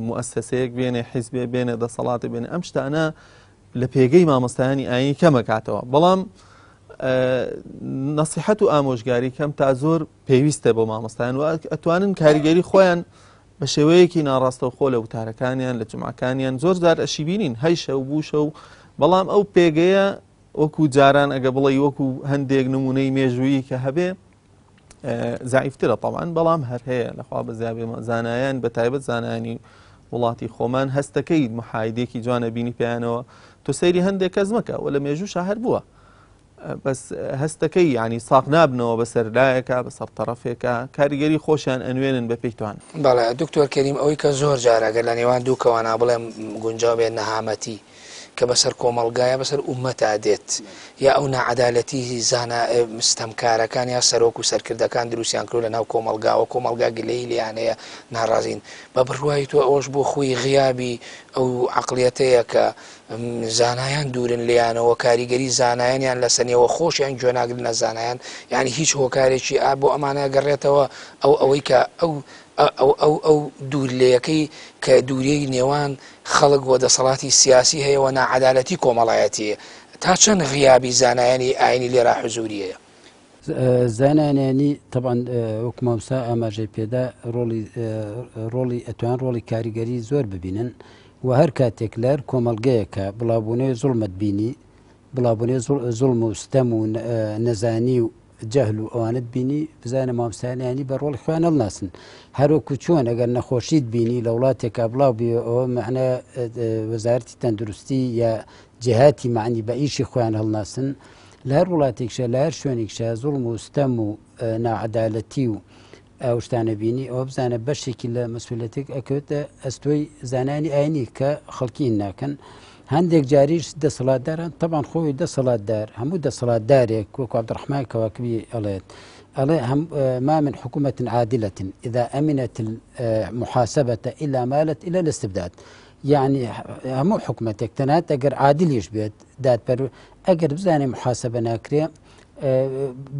موسسەیەک بێنێ حیزبێ بێنێ دەسەڵاتی بێنێ ئەم شتانە لە پێگەی مامۆستایانی ئاینی کەمەکاتەوە بەڵام. نەسیحەت و ئامۆژگاری کەم تا زۆر پێویستە بۆ مامۆستایان و ئەتوانن کاریگەری خۆیان بە شێوەیەکی ناڕاستەوخۆ لە وتارەکانیان لە جمعەکانیان زۆر جار ئەشیبینین هەیشە و بووشە و بەڵام ئەو پێگەیە وەکو جاران ئەگە بڵێ وەکو هەندێک نمونەی مێژوویی کە هەبێ زعیفترە طبعا بەڵام هەر هەیە لەخوا بەزیابێ زانایان بە تایبەت زانایانی وڵاتی خۆمان هەستەکەی محایدێکی جوانە بینی پێیانەوە تۆ سەیری هەندێک کەس مەکە و لە مێژووشا هەر بووە بەس هەستەکەی ینی ساق نابنەوە بەسەر لایەکە بەسەر تەڕەفێکە کاریگەری خۆشیان ئەنوێنن بە پێی توان. بەڵێ دکتۆر کەریم ئەوەی کە زۆر جار ئەگەر لە نێوان دوو کەوانا بڵێم گونجاو بێت نەهامەتی کە بەسەر کۆمەڵگا یا بەسەر ئوممەتا دێت یا ئەو ناعەدالەتی زانا ستەمکارەکان یا سەرۆک و سەرکردەکان دروستیان کردوە لە ناو کۆمەڵگاوە کۆمەڵگا گلەیی لێیان هەیە ناڕازین بە بڕوای تۆ ئەوەش بۆ خۆی غیابی ئەو عەقڵیەتەیە کە زانایان دوورن لێیانەوە کاریگەری زانایانیان لەسەر نیە وە خۆشیان گوێ ناگرنە زانایان یانی هیچ هۆکارێکی ئا بۆ ئەمانە گەڕێتەوە ئەو ئەوەی کە ئەو ئەو ئەو ئەو دوور لەیەکەی کە دووریی نێوان خەڵک و دەسەڵاتی سیاسی هەیە و ناعەدالەتی کۆمەڵایەتی هەیە تا چەند غیابی زانایانی ئاینی لێرا حزوری هەیە؟ زانایانی تەبعەن وەک مامۆستا ئاماژەی پێدا ڕۆڵی ڕۆڵی ئەتوان ڕۆڵی کاریگەری زۆر ببینن و هەر کاتێک لە هەر کۆمەڵگەیەکە بڵاوبوونەوەی زوڵمت بینی بڵاوبوونەوەی زوڵم و ستەم و نەزانی و جەهل و ئەوانت بینی بزانە مامۆستایانی بە ڕۆڵی خۆیان هەڵناسن هەروەکو چۆن ئەگەر نەخۆشیت بینی لە وڵاتێکا بڵاو بی ئەوە مەعنە وەزارەتی تەندروستی یا جهاتی معنی بە ئیشی خۆیان هەڵناسن لە هەر وڵاتێکشە لە هەر شوێنێکشە زوڵم و ستەم و ناعەدالەتی و ئەو شتانە بینی ئەوە بزانە بەشێکی لە مەسولەتێک ئەکەوێتە ئەستۆی زانانی ئاینی کە خەڵکی ناکەن هەندێک جاریش دەسەڵاتداران تەبان خۆی دەسەڵاتدار هەموو دەسەڵاتدارێک وەکو عبدالرحمن کەواکبی ئەڵێت ئەڵێ هەم ما من حکومة عادلة إذا أمنت المحاسبة إلا مالت إلى الاستبداد یعنی هەموو حکومەتێک تەنات ئەگەر عادلیش بێت دادپەر ئەگەر بزانێ محاسبە ناکرێ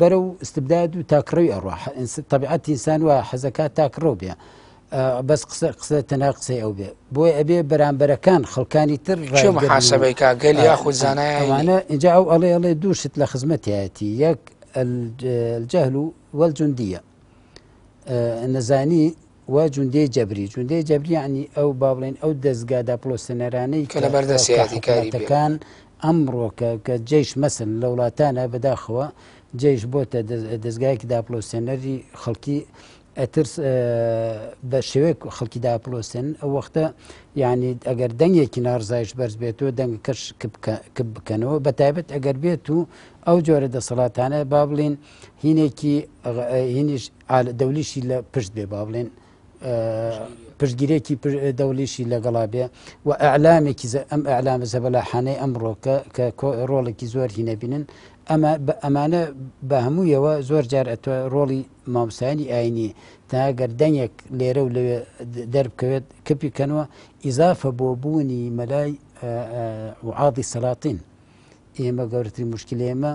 بەرەو استبداد و تاکڕەوی ئەڕوا طبیعەتی ئینسان وایە حەزەکات تاکڕەو بێ بەس قسە قسە تەنها قسەی ئەو بێ بۆیە ئەبێ بەرامبەرەکان خەڵکانی تر چێ محاسبەی کا گەل یاخود زانایانی ئەوانە اینجا ئەو ئەڵێ ئەڵێ دوو شت لە خزمەتیایەتی یەک الجهل والجندیە نەزانی و جوندەی جەبری، جوندەی جەبری یەعنی ئەو با بڵێین ئەو دەزگا داپڵۆسێنەرانەی کە لەبەر دەستیایەتی کاری پێ حکومەتەکان ئەمڕۆ کە کە جەیش مەسەن لە وڵاتانە بەداخەوە جەیش بۆتە دەزگایەکی داپڵۆسێنەری خەڵکی ئەترس بە شێوەیەک خەڵکی داپڵۆسێن ئەو وەختە یعنی ئەگەر دەنگێکی ناڕزایش بەرز بێتەوە دەنگەکەش کپ بکەنەوە بە تایبەت ئەگەر بێت و ئەو جۆرە دەسەڵاتانە با بڵین هینێکی هینیش دەولیشی لە پشت بێ با بڵێن پشتگیرێکی دەولیشی لەگەڵا بێ و ئەلامێکی ئەم ئەلامە زەبەلاحانەی ئەمڕۆکە کە ڕۆڵێکی زۆر هینەبینن ئەمە ئەمانە بە هەموویەوە زۆر جار ئەتوە ڕۆڵی مامۆستایانی ئاینی تا گەردەنێک لێرە و لەوێ دەربکەوێت کپی کەنەوە ئیزافە بۆ بوونی مەلای وعاضی سەلاطین ئێمە گەورەترین مشکلی ئێمە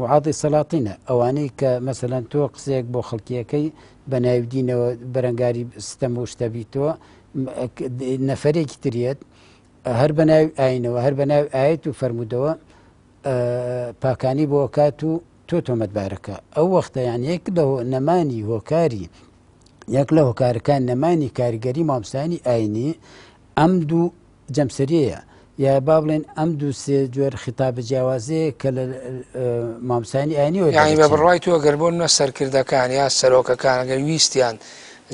وعاضی سەلاطینە ئەوانەی کە مەسەلەن تۆ قسەیەک بۆ خەڵکیەکەی بە ناوی دینەوە بەرەنگاری ستەم و شتە بیتەوە نەفرێکی تریەت هەر بە ناوی ئاینەوە هەر بە ناوی ئاەت و فەرمودەوە پاکانی بۆ کات و تۆ تۆمەتبارەکە ئەو وەختە یان یەک لە نەمانی هۆکاری یەک لە هۆکارەکان نەمانی کاریگەری مامسانی ئاینی ئەم دوو جەمسەریەیە یا با بڵێن ئەم دوو سێ جۆر خیتابە جیاوازەیە کە لە مامۆستایانی ئاینیەوە یانی بە دەرەچن. بڕوای تۆ گەر بۆ نمونە سەرکردەکان یا سەرۆکەکان گەر ویستیان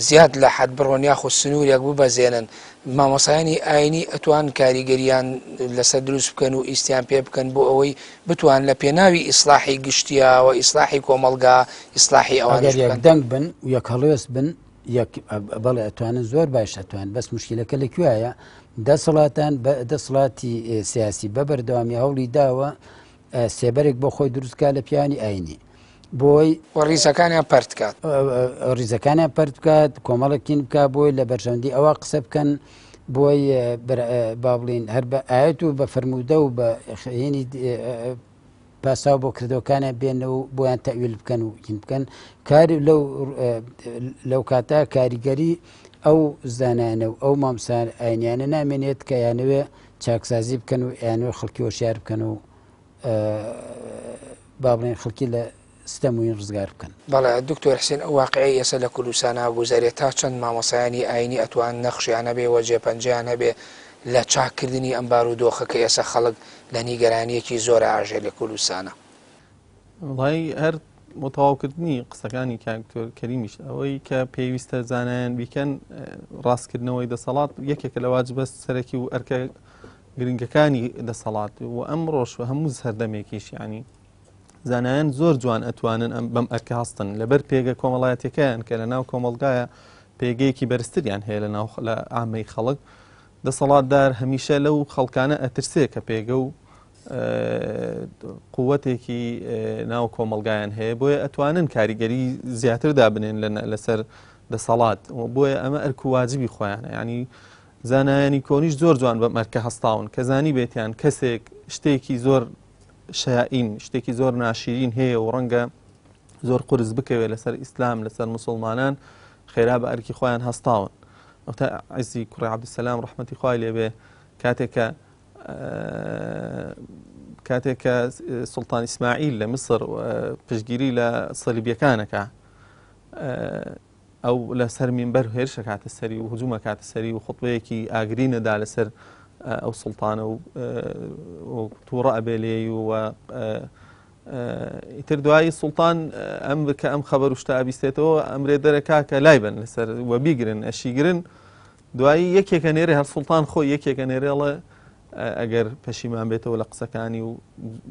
زیاد لە حەد بڕۆن یاخود سنوورێک ببەزێنن مامۆستایانی ئاینی ئەتوان کاریگەریان لەسەر دروست بکەن و ئیستیان پێ بکەن بۆ ئەوەی بتوان لە پێناوی ئیسلاحی گشتیا و ئیسلاحی کۆمەڵگا ئیسلاحی ئەوانیش ئەگەر بکەن؟ یەکدەنگ بن و یەکهەڵوێست بن یەک بەڵێ ئەتوانن زۆر باش ئەتوان بەس مشکلەکە لە کوێیە دەسەڵاتان بە دەسەڵاتی سیاسی بە بەردەوامی هەوڵی داوە سێبەرێک بۆ خۆی دروستکە لە پیانی ئاینی بۆی و ڕیزەکانیان پەرت کات ڕیزەکانیان پەرت بکات کۆمەڵێکین بک بۆی لە بەرژەوەندی ئەوە قسە بکەن بۆی با بڵین هەر بە ئاەت و بە فەرموودە و بە هێنی پاساو بۆ کردەوەکانیان بێنەوە و بۆیان تەویل بکەن و هین بکەن کار لەو لەو کاتە کاریگەری ئەو زانایانە و ئەو مامسان ئاینیانە نامێنێت کە یانەوێ چاکسازی بکەن و یانەوە خەڵکی هۆشیار بکەن و با بڵێن خەڵکی لە ستەم و این ڕزگار بکەن. بەڵێ دکتۆر حسێن ئەو واقیعەی ئێستا لە کوردستانا گوزەرێ تا چەند مامۆستایانی ئاینی ئەتوان نەخشیان هەبێ و جێ پەنجەیان هەبێ لە چاک کردنی ئەم بارودۆخە کە ئێستا خەڵک لە نیگەرانیەکی زۆرا ئاژێ لە کوردستانا؟ وەڵایی هەر بۆ تەواوکردنی قسەکانی کاک دکتۆر کەریمیش ئەوەی کە پێویستە زانایان بیکەن ڕاستکردنەوەی دەسەڵات یەکێکە لە واجبە سەرەکی و ئەرکە گرنگەکانی دەسەڵات و ئەمڕۆش و هەموو سەردەمێکیش ینی زانایان زۆر جوان ئەتوانن ئەم بەم ئەرکە هەستن لەبەر پێگە کۆمەڵایەتەکەیان کە لە ناو کۆمەڵگایە پێگەیەکی بەرزتریان هەیە لە ناو لە ئامەی خەڵک دەسەڵاتدار هەمیشە لەو خەڵکانە ئەترسێ کە پێگە و قوتێکی ناو کۆمەلگایان هەیە بۆیە ئەتوانن کاریگەری زیاتر دابنێن لەسەر دەسەڵات بۆیە ئەمە ئەرک و واجبی خۆیانە ینی زانایانی کۆنیش زۆر جوان بە مەرکە هەستاون کە زانی بێتیان کەسێک شتێکی زۆر شائین شتێکی زۆر ناشیرین هەیە و ڕەنگە زۆر قرس بکەوێت لەسەر ئیسلام لەسەر مسلمانان خێرا بە ئەرکی خۆیان هەستاون وەختە عزی کوڕی عبدالسلام ڕحمەتی خوای لێبێ کاتێک کە کاتێک کە سوڵتان ئیسماعیل لە میسر پشتگیری لە سەلیبیەکانەکە ئەو لەسەر مینبەر هێرشەکاتە سەری و هجوومەکاتە سەری و خوتبەیەکی ئاگری نەدا لەسەر ئەو سوڵتانە و تووڕە ئەبێ لێی و ئیتر دوایی سوڵتان ئەم کە ئەم خەبەر و شتە ئەبیستێتەوە ئەمرێ دەرەکا کە لای بن لەسەر وە بیگرن ئەشیگرن دوایی یەکێکە نێرێ هەر سوڵتان خۆی یەکێکە نێرێڵە ئەگەر پەشیمان بێتەوە لە قسەکانی و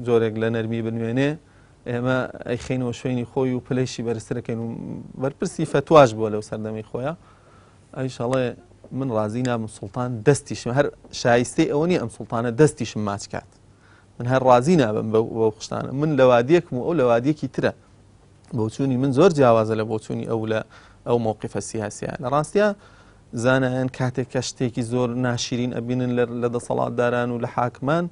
جۆرێک لە نەرمی بنوێنێ ئێمە ئەیخەینەوە شوێنی خۆی و پلەیشی بەرزترەکەین و بەرپرسی فەتواش بووە لەو سەردەمی خۆیان ئەویش ئەڵێ من ڕازی نابم سوڵتان دەستیشم هەر شایستەی ئەوە نییە ئەم سوڵتانە دەستیشم ماچ کات من هەر ڕازی نابم بەو خشتانە من لە وادیەکم و ئەو لە وادیەکی ترە بۆچوونی من زۆر جیاوازە لە بۆچوونی ئەو لە ئەو مەوقفە سیاسیە لە ڕاستە زانایان کاتێک کە شتێکی زۆر ناشرین ئەبینن لە دەسەڵاتداران و لە حاکمان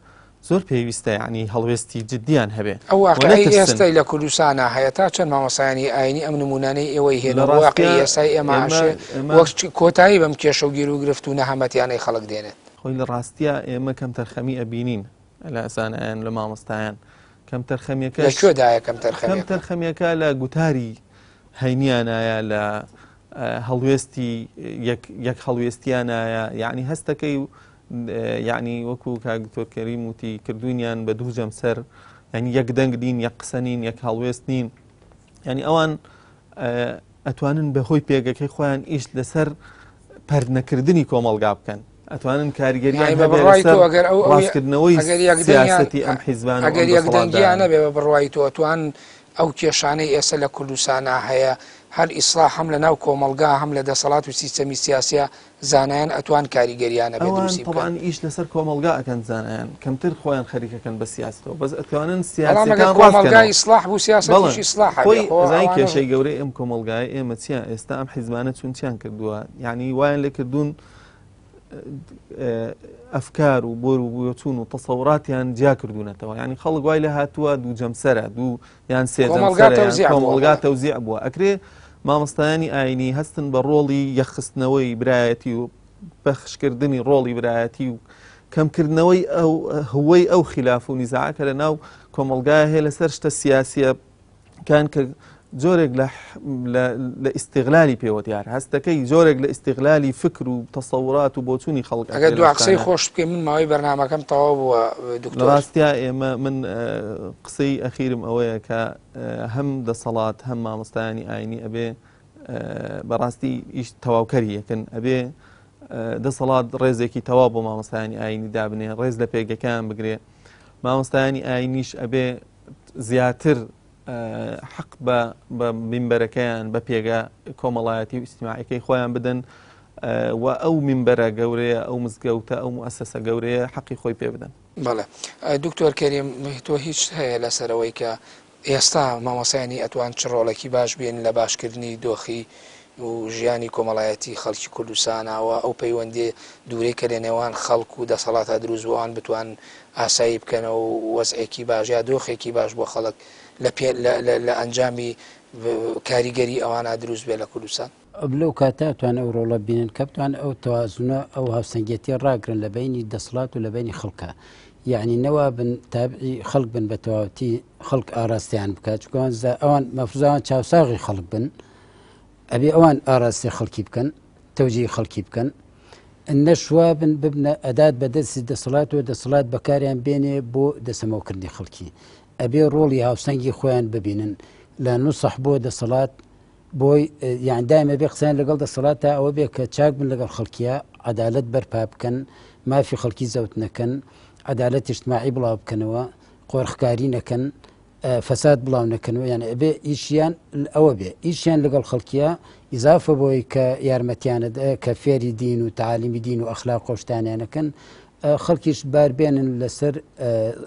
زۆر پێویستە یعنی هەڵوێستی جدیان هەبێ ئەو واقعی ئێستای لە کوردستانە هەیە تا چەند مامۆسایانی ئاینی ئەم نمونانەی ئێوەی هێنا واقعی ئێستای ئێمە وەک کۆتایی بەم کێشە و گیر و گرفت و نەهامەتیانەی خەڵک دێنێت. خۆی لە ڕاستیا ئێمە کەمتەرخەمی ئەبینین لە زانایان لە مامۆستایان کەمتەرخەمیەکە لە کوێدایە کەمتەرخەمیەکە؟ کەمتەرخەمیەکە لە گوتاری هەینیانایە لە هەڵوێستی یەک هەڵوێستیانایە یعنی هەستەکەی یعنی وەکو کاک دکتۆر کەریم وتی کردوونیان بە دوو جەمسەر یعنی یەک دەنگ نین یەک قسە نین یەک هەڵوێست نین یعنی ئەوان ئەتوانن بە هۆی پێگەکەی خۆیان ئیش لەسەر پەرنەکردنی کۆمەڵگا بکەن ئەتوانن کاریگەریان بە بڕوای تۆ ئەگەر ئەو ڕاستکردنەوەی ئەگەر سیاسەتی ئەم حیزبان ئەگەر یەکدەنگیان نەبێ بە بڕوای تۆ ئەتوان ئەو کێشانەی ئێستا لە کوردستانا هەیە هەر ئیسڵاح هەم لە ناو کۆمەڵگا هەم لە دەسەڵات و سیستەمی سیاسیا زانایان ئەتوان کاریگەریان هەبێ ئەوان دروستی بکەن. تەبعەن ئیش لەسەر کۆمەڵگا ئەکەن زانایان کەمتر خۆیان خەریکەکەن بە سیاسەتەوە بەس ئەتوانن بەڵام ئەگەر سیاسەکان ڕاست کۆمەڵگا کەنەوە. ئیسڵاح بوو بەڵێ سیاسەتیش ئیسڵاح ئەبێ خۆی خۆ ئەزانی ئەوانە کێشەی گەورەی ئەم کۆمەڵگایە ئێمە چییە ئێستا ئەم حیزبانە چون چیان کردووە یعنی وایان لێ کردوون ئەفکار و بۆر و بۆچوون و تەسەوراتیان جیا کردوونەتەوە یعنی خەڵک وای لە هاتووە دوو جەمسەرە دوو یان سێ جەمسەرە کۆمەڵگا تەوزیع بووە ئەکرێ مامۆستایانی ئاینی هەستن بە ڕۆڵی یەخستنەوەی برایەتی و پەخشکردنی ڕۆڵی برایەتی و کەمکردنەوەی ئەو هوەی ئەو خلاف و نیزاعکە لە ناو کۆمەلگای هەیە لەسەر شتە سیاسیە کان کە جۆرێک لە ئیستیغلالی پێوە دیار هەستەکەی جۆرێک لە ئیستیغلالی فکر و تەسەورات و بۆچوونی خەڵک ئەگەر دو قسەی خۆش بکەی من ماوەی بەرنامەکەم تەواو بووە دکتۆر ڕاستیا ئێمە من قسەی ئەخیرم ئەوەیە کە هەم دەسەڵات هەم مامۆستایانی ئاینی ئەبێ بەڕاستی ئیش تەواوکەری یەکن ئەبێ دەسەڵات ڕێزێکی تەواو بۆ مامۆستایانی ئاینی دابنێ ڕێز لە پێگەکەیان بگرێ مامۆستایانی ئاینیش ئەبێ زیاتر حەق بە بە مینبەرەکەیان بە پێگە کۆمەڵایەتی و ئیجتیماعیەکەی خۆیان بدەن و ئەو مینبەرە گەورەیە ئەو مزگەوتە ئەو موئەسەسە گەورەیە حەقی خۆی پێ بدەن. بەڵێ دکتۆر کەریم تۆ هیچ هەیە لەسەرەوەی کە ئێستا مامۆستایانی ئەتوان چ ڕۆڵێکی باش بێن لە باشکردنی دۆخی و ژیانی کۆمەڵایەتی خەڵکی کوردستانا و ئەو پەیوەندیە دوورەی کە لە نێوان خەڵک و دەسەڵاتا دروست بووە ئەوان بتوان ئاسایی بکەنەوە و وەزعێکی باش یا دۆخێکی باش بۆ خەڵک لە پێ لە لە لە ئەنجامی کاریگەری ئەوانە دروست بێ لە کوردستان؟ لەو کاتە توان ئەو ڕۆڵە بینن کە بتوان ئەو تەوازنە ئەو هاوسەنگێتیە ڕاگرن لە بینی دەسەڵات و لە بینی خەڵکە. یعنی نەوا بن تابعی خەڵک بن بە تەواوەتی خەڵک ئاراستیان بکات چکان ئەوان مەفزاوان چاوساغی خەڵک بن ئەبێ ئەوان ئاراستەی خەڵکی بکەن تەوجیهی خەڵکی بکەن نەشوا بن ببنە ئەدات بە دەستی دەسەڵات و دەسەڵات بەکاریان بێنێ بۆ دەسەمەوکردنی خەڵکی ئەبێ ڕۆڵی هاوسەنگی خۆیان ببینن لە نوسح بۆ دەسەڵات بۆی یان دایمە بێ قسەیان لەگەڵ دەسەڵات تا ئەوە بێ کە چاک بن لەگەڵ خەڵکیە عەدالەت بەرپا بکەن مافی خەڵکی زەوت نەکەن عەدالەت اجتماعی بڵاو بکەنەوە قۆرخکاری نەکەن فەساد بڵاو نەکەنەوە یان ئەبێ ئیشیان ئەوە بێ ئیشیان لەگەڵ خەڵکیە ئیزافە بۆی کە یارمەتیانە کە فێری دین و تعالیمی دین و ئەخلاق خۆشتانیانەکەن خەڵکیش بار بێنن لەسەر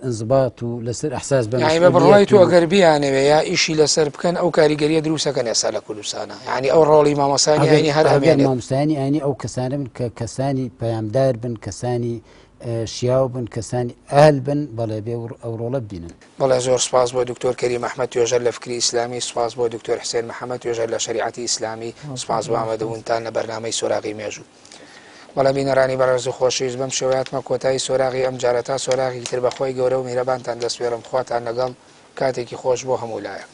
انضباط و لەسەر ئەحساس بە یعنی بە بڕوای تۆ ئەگەر بیانەوێ یا ئیشی لەسەر بکەن ئەو کاریگەریە دروستەکەن ئێستا لە کوردستانە یعنی ئەو ڕۆڵی مامۆستایانی ئاینی هەر ئەمێنێت مامۆستایانی ئاینی ئەو کەسانە بن کە کەسانی پەیامدار بن کەسانی شیاو بن کەسانی ئەهل بن بەڵێ بێ ئەو ڕۆڵە ببینن. بەڵێ زۆر سوپاس بۆ دکتۆر کەریم ئەحمەد توێژەر لە فکری ئیسلامی، سوپاس بۆ دکتۆر حسێن محەمەد توێژەر لە شەریعەتی ئیسلامی، سوپاس بۆ ئامادەبوونتان لە بەرنامەی سۆراغی مێژوو. بەڵێ بینەرانی بەڕێز و خۆشەویست بەم شێوەیە هاتمە کۆتایی سۆراغی ئەمجارە تا سۆراغێکی تر بە خوای گەورە و میهرەبانتان دەسپێرم خواتان لەگەڵ کاتێکی خۆش بۆ هەموو لایەک.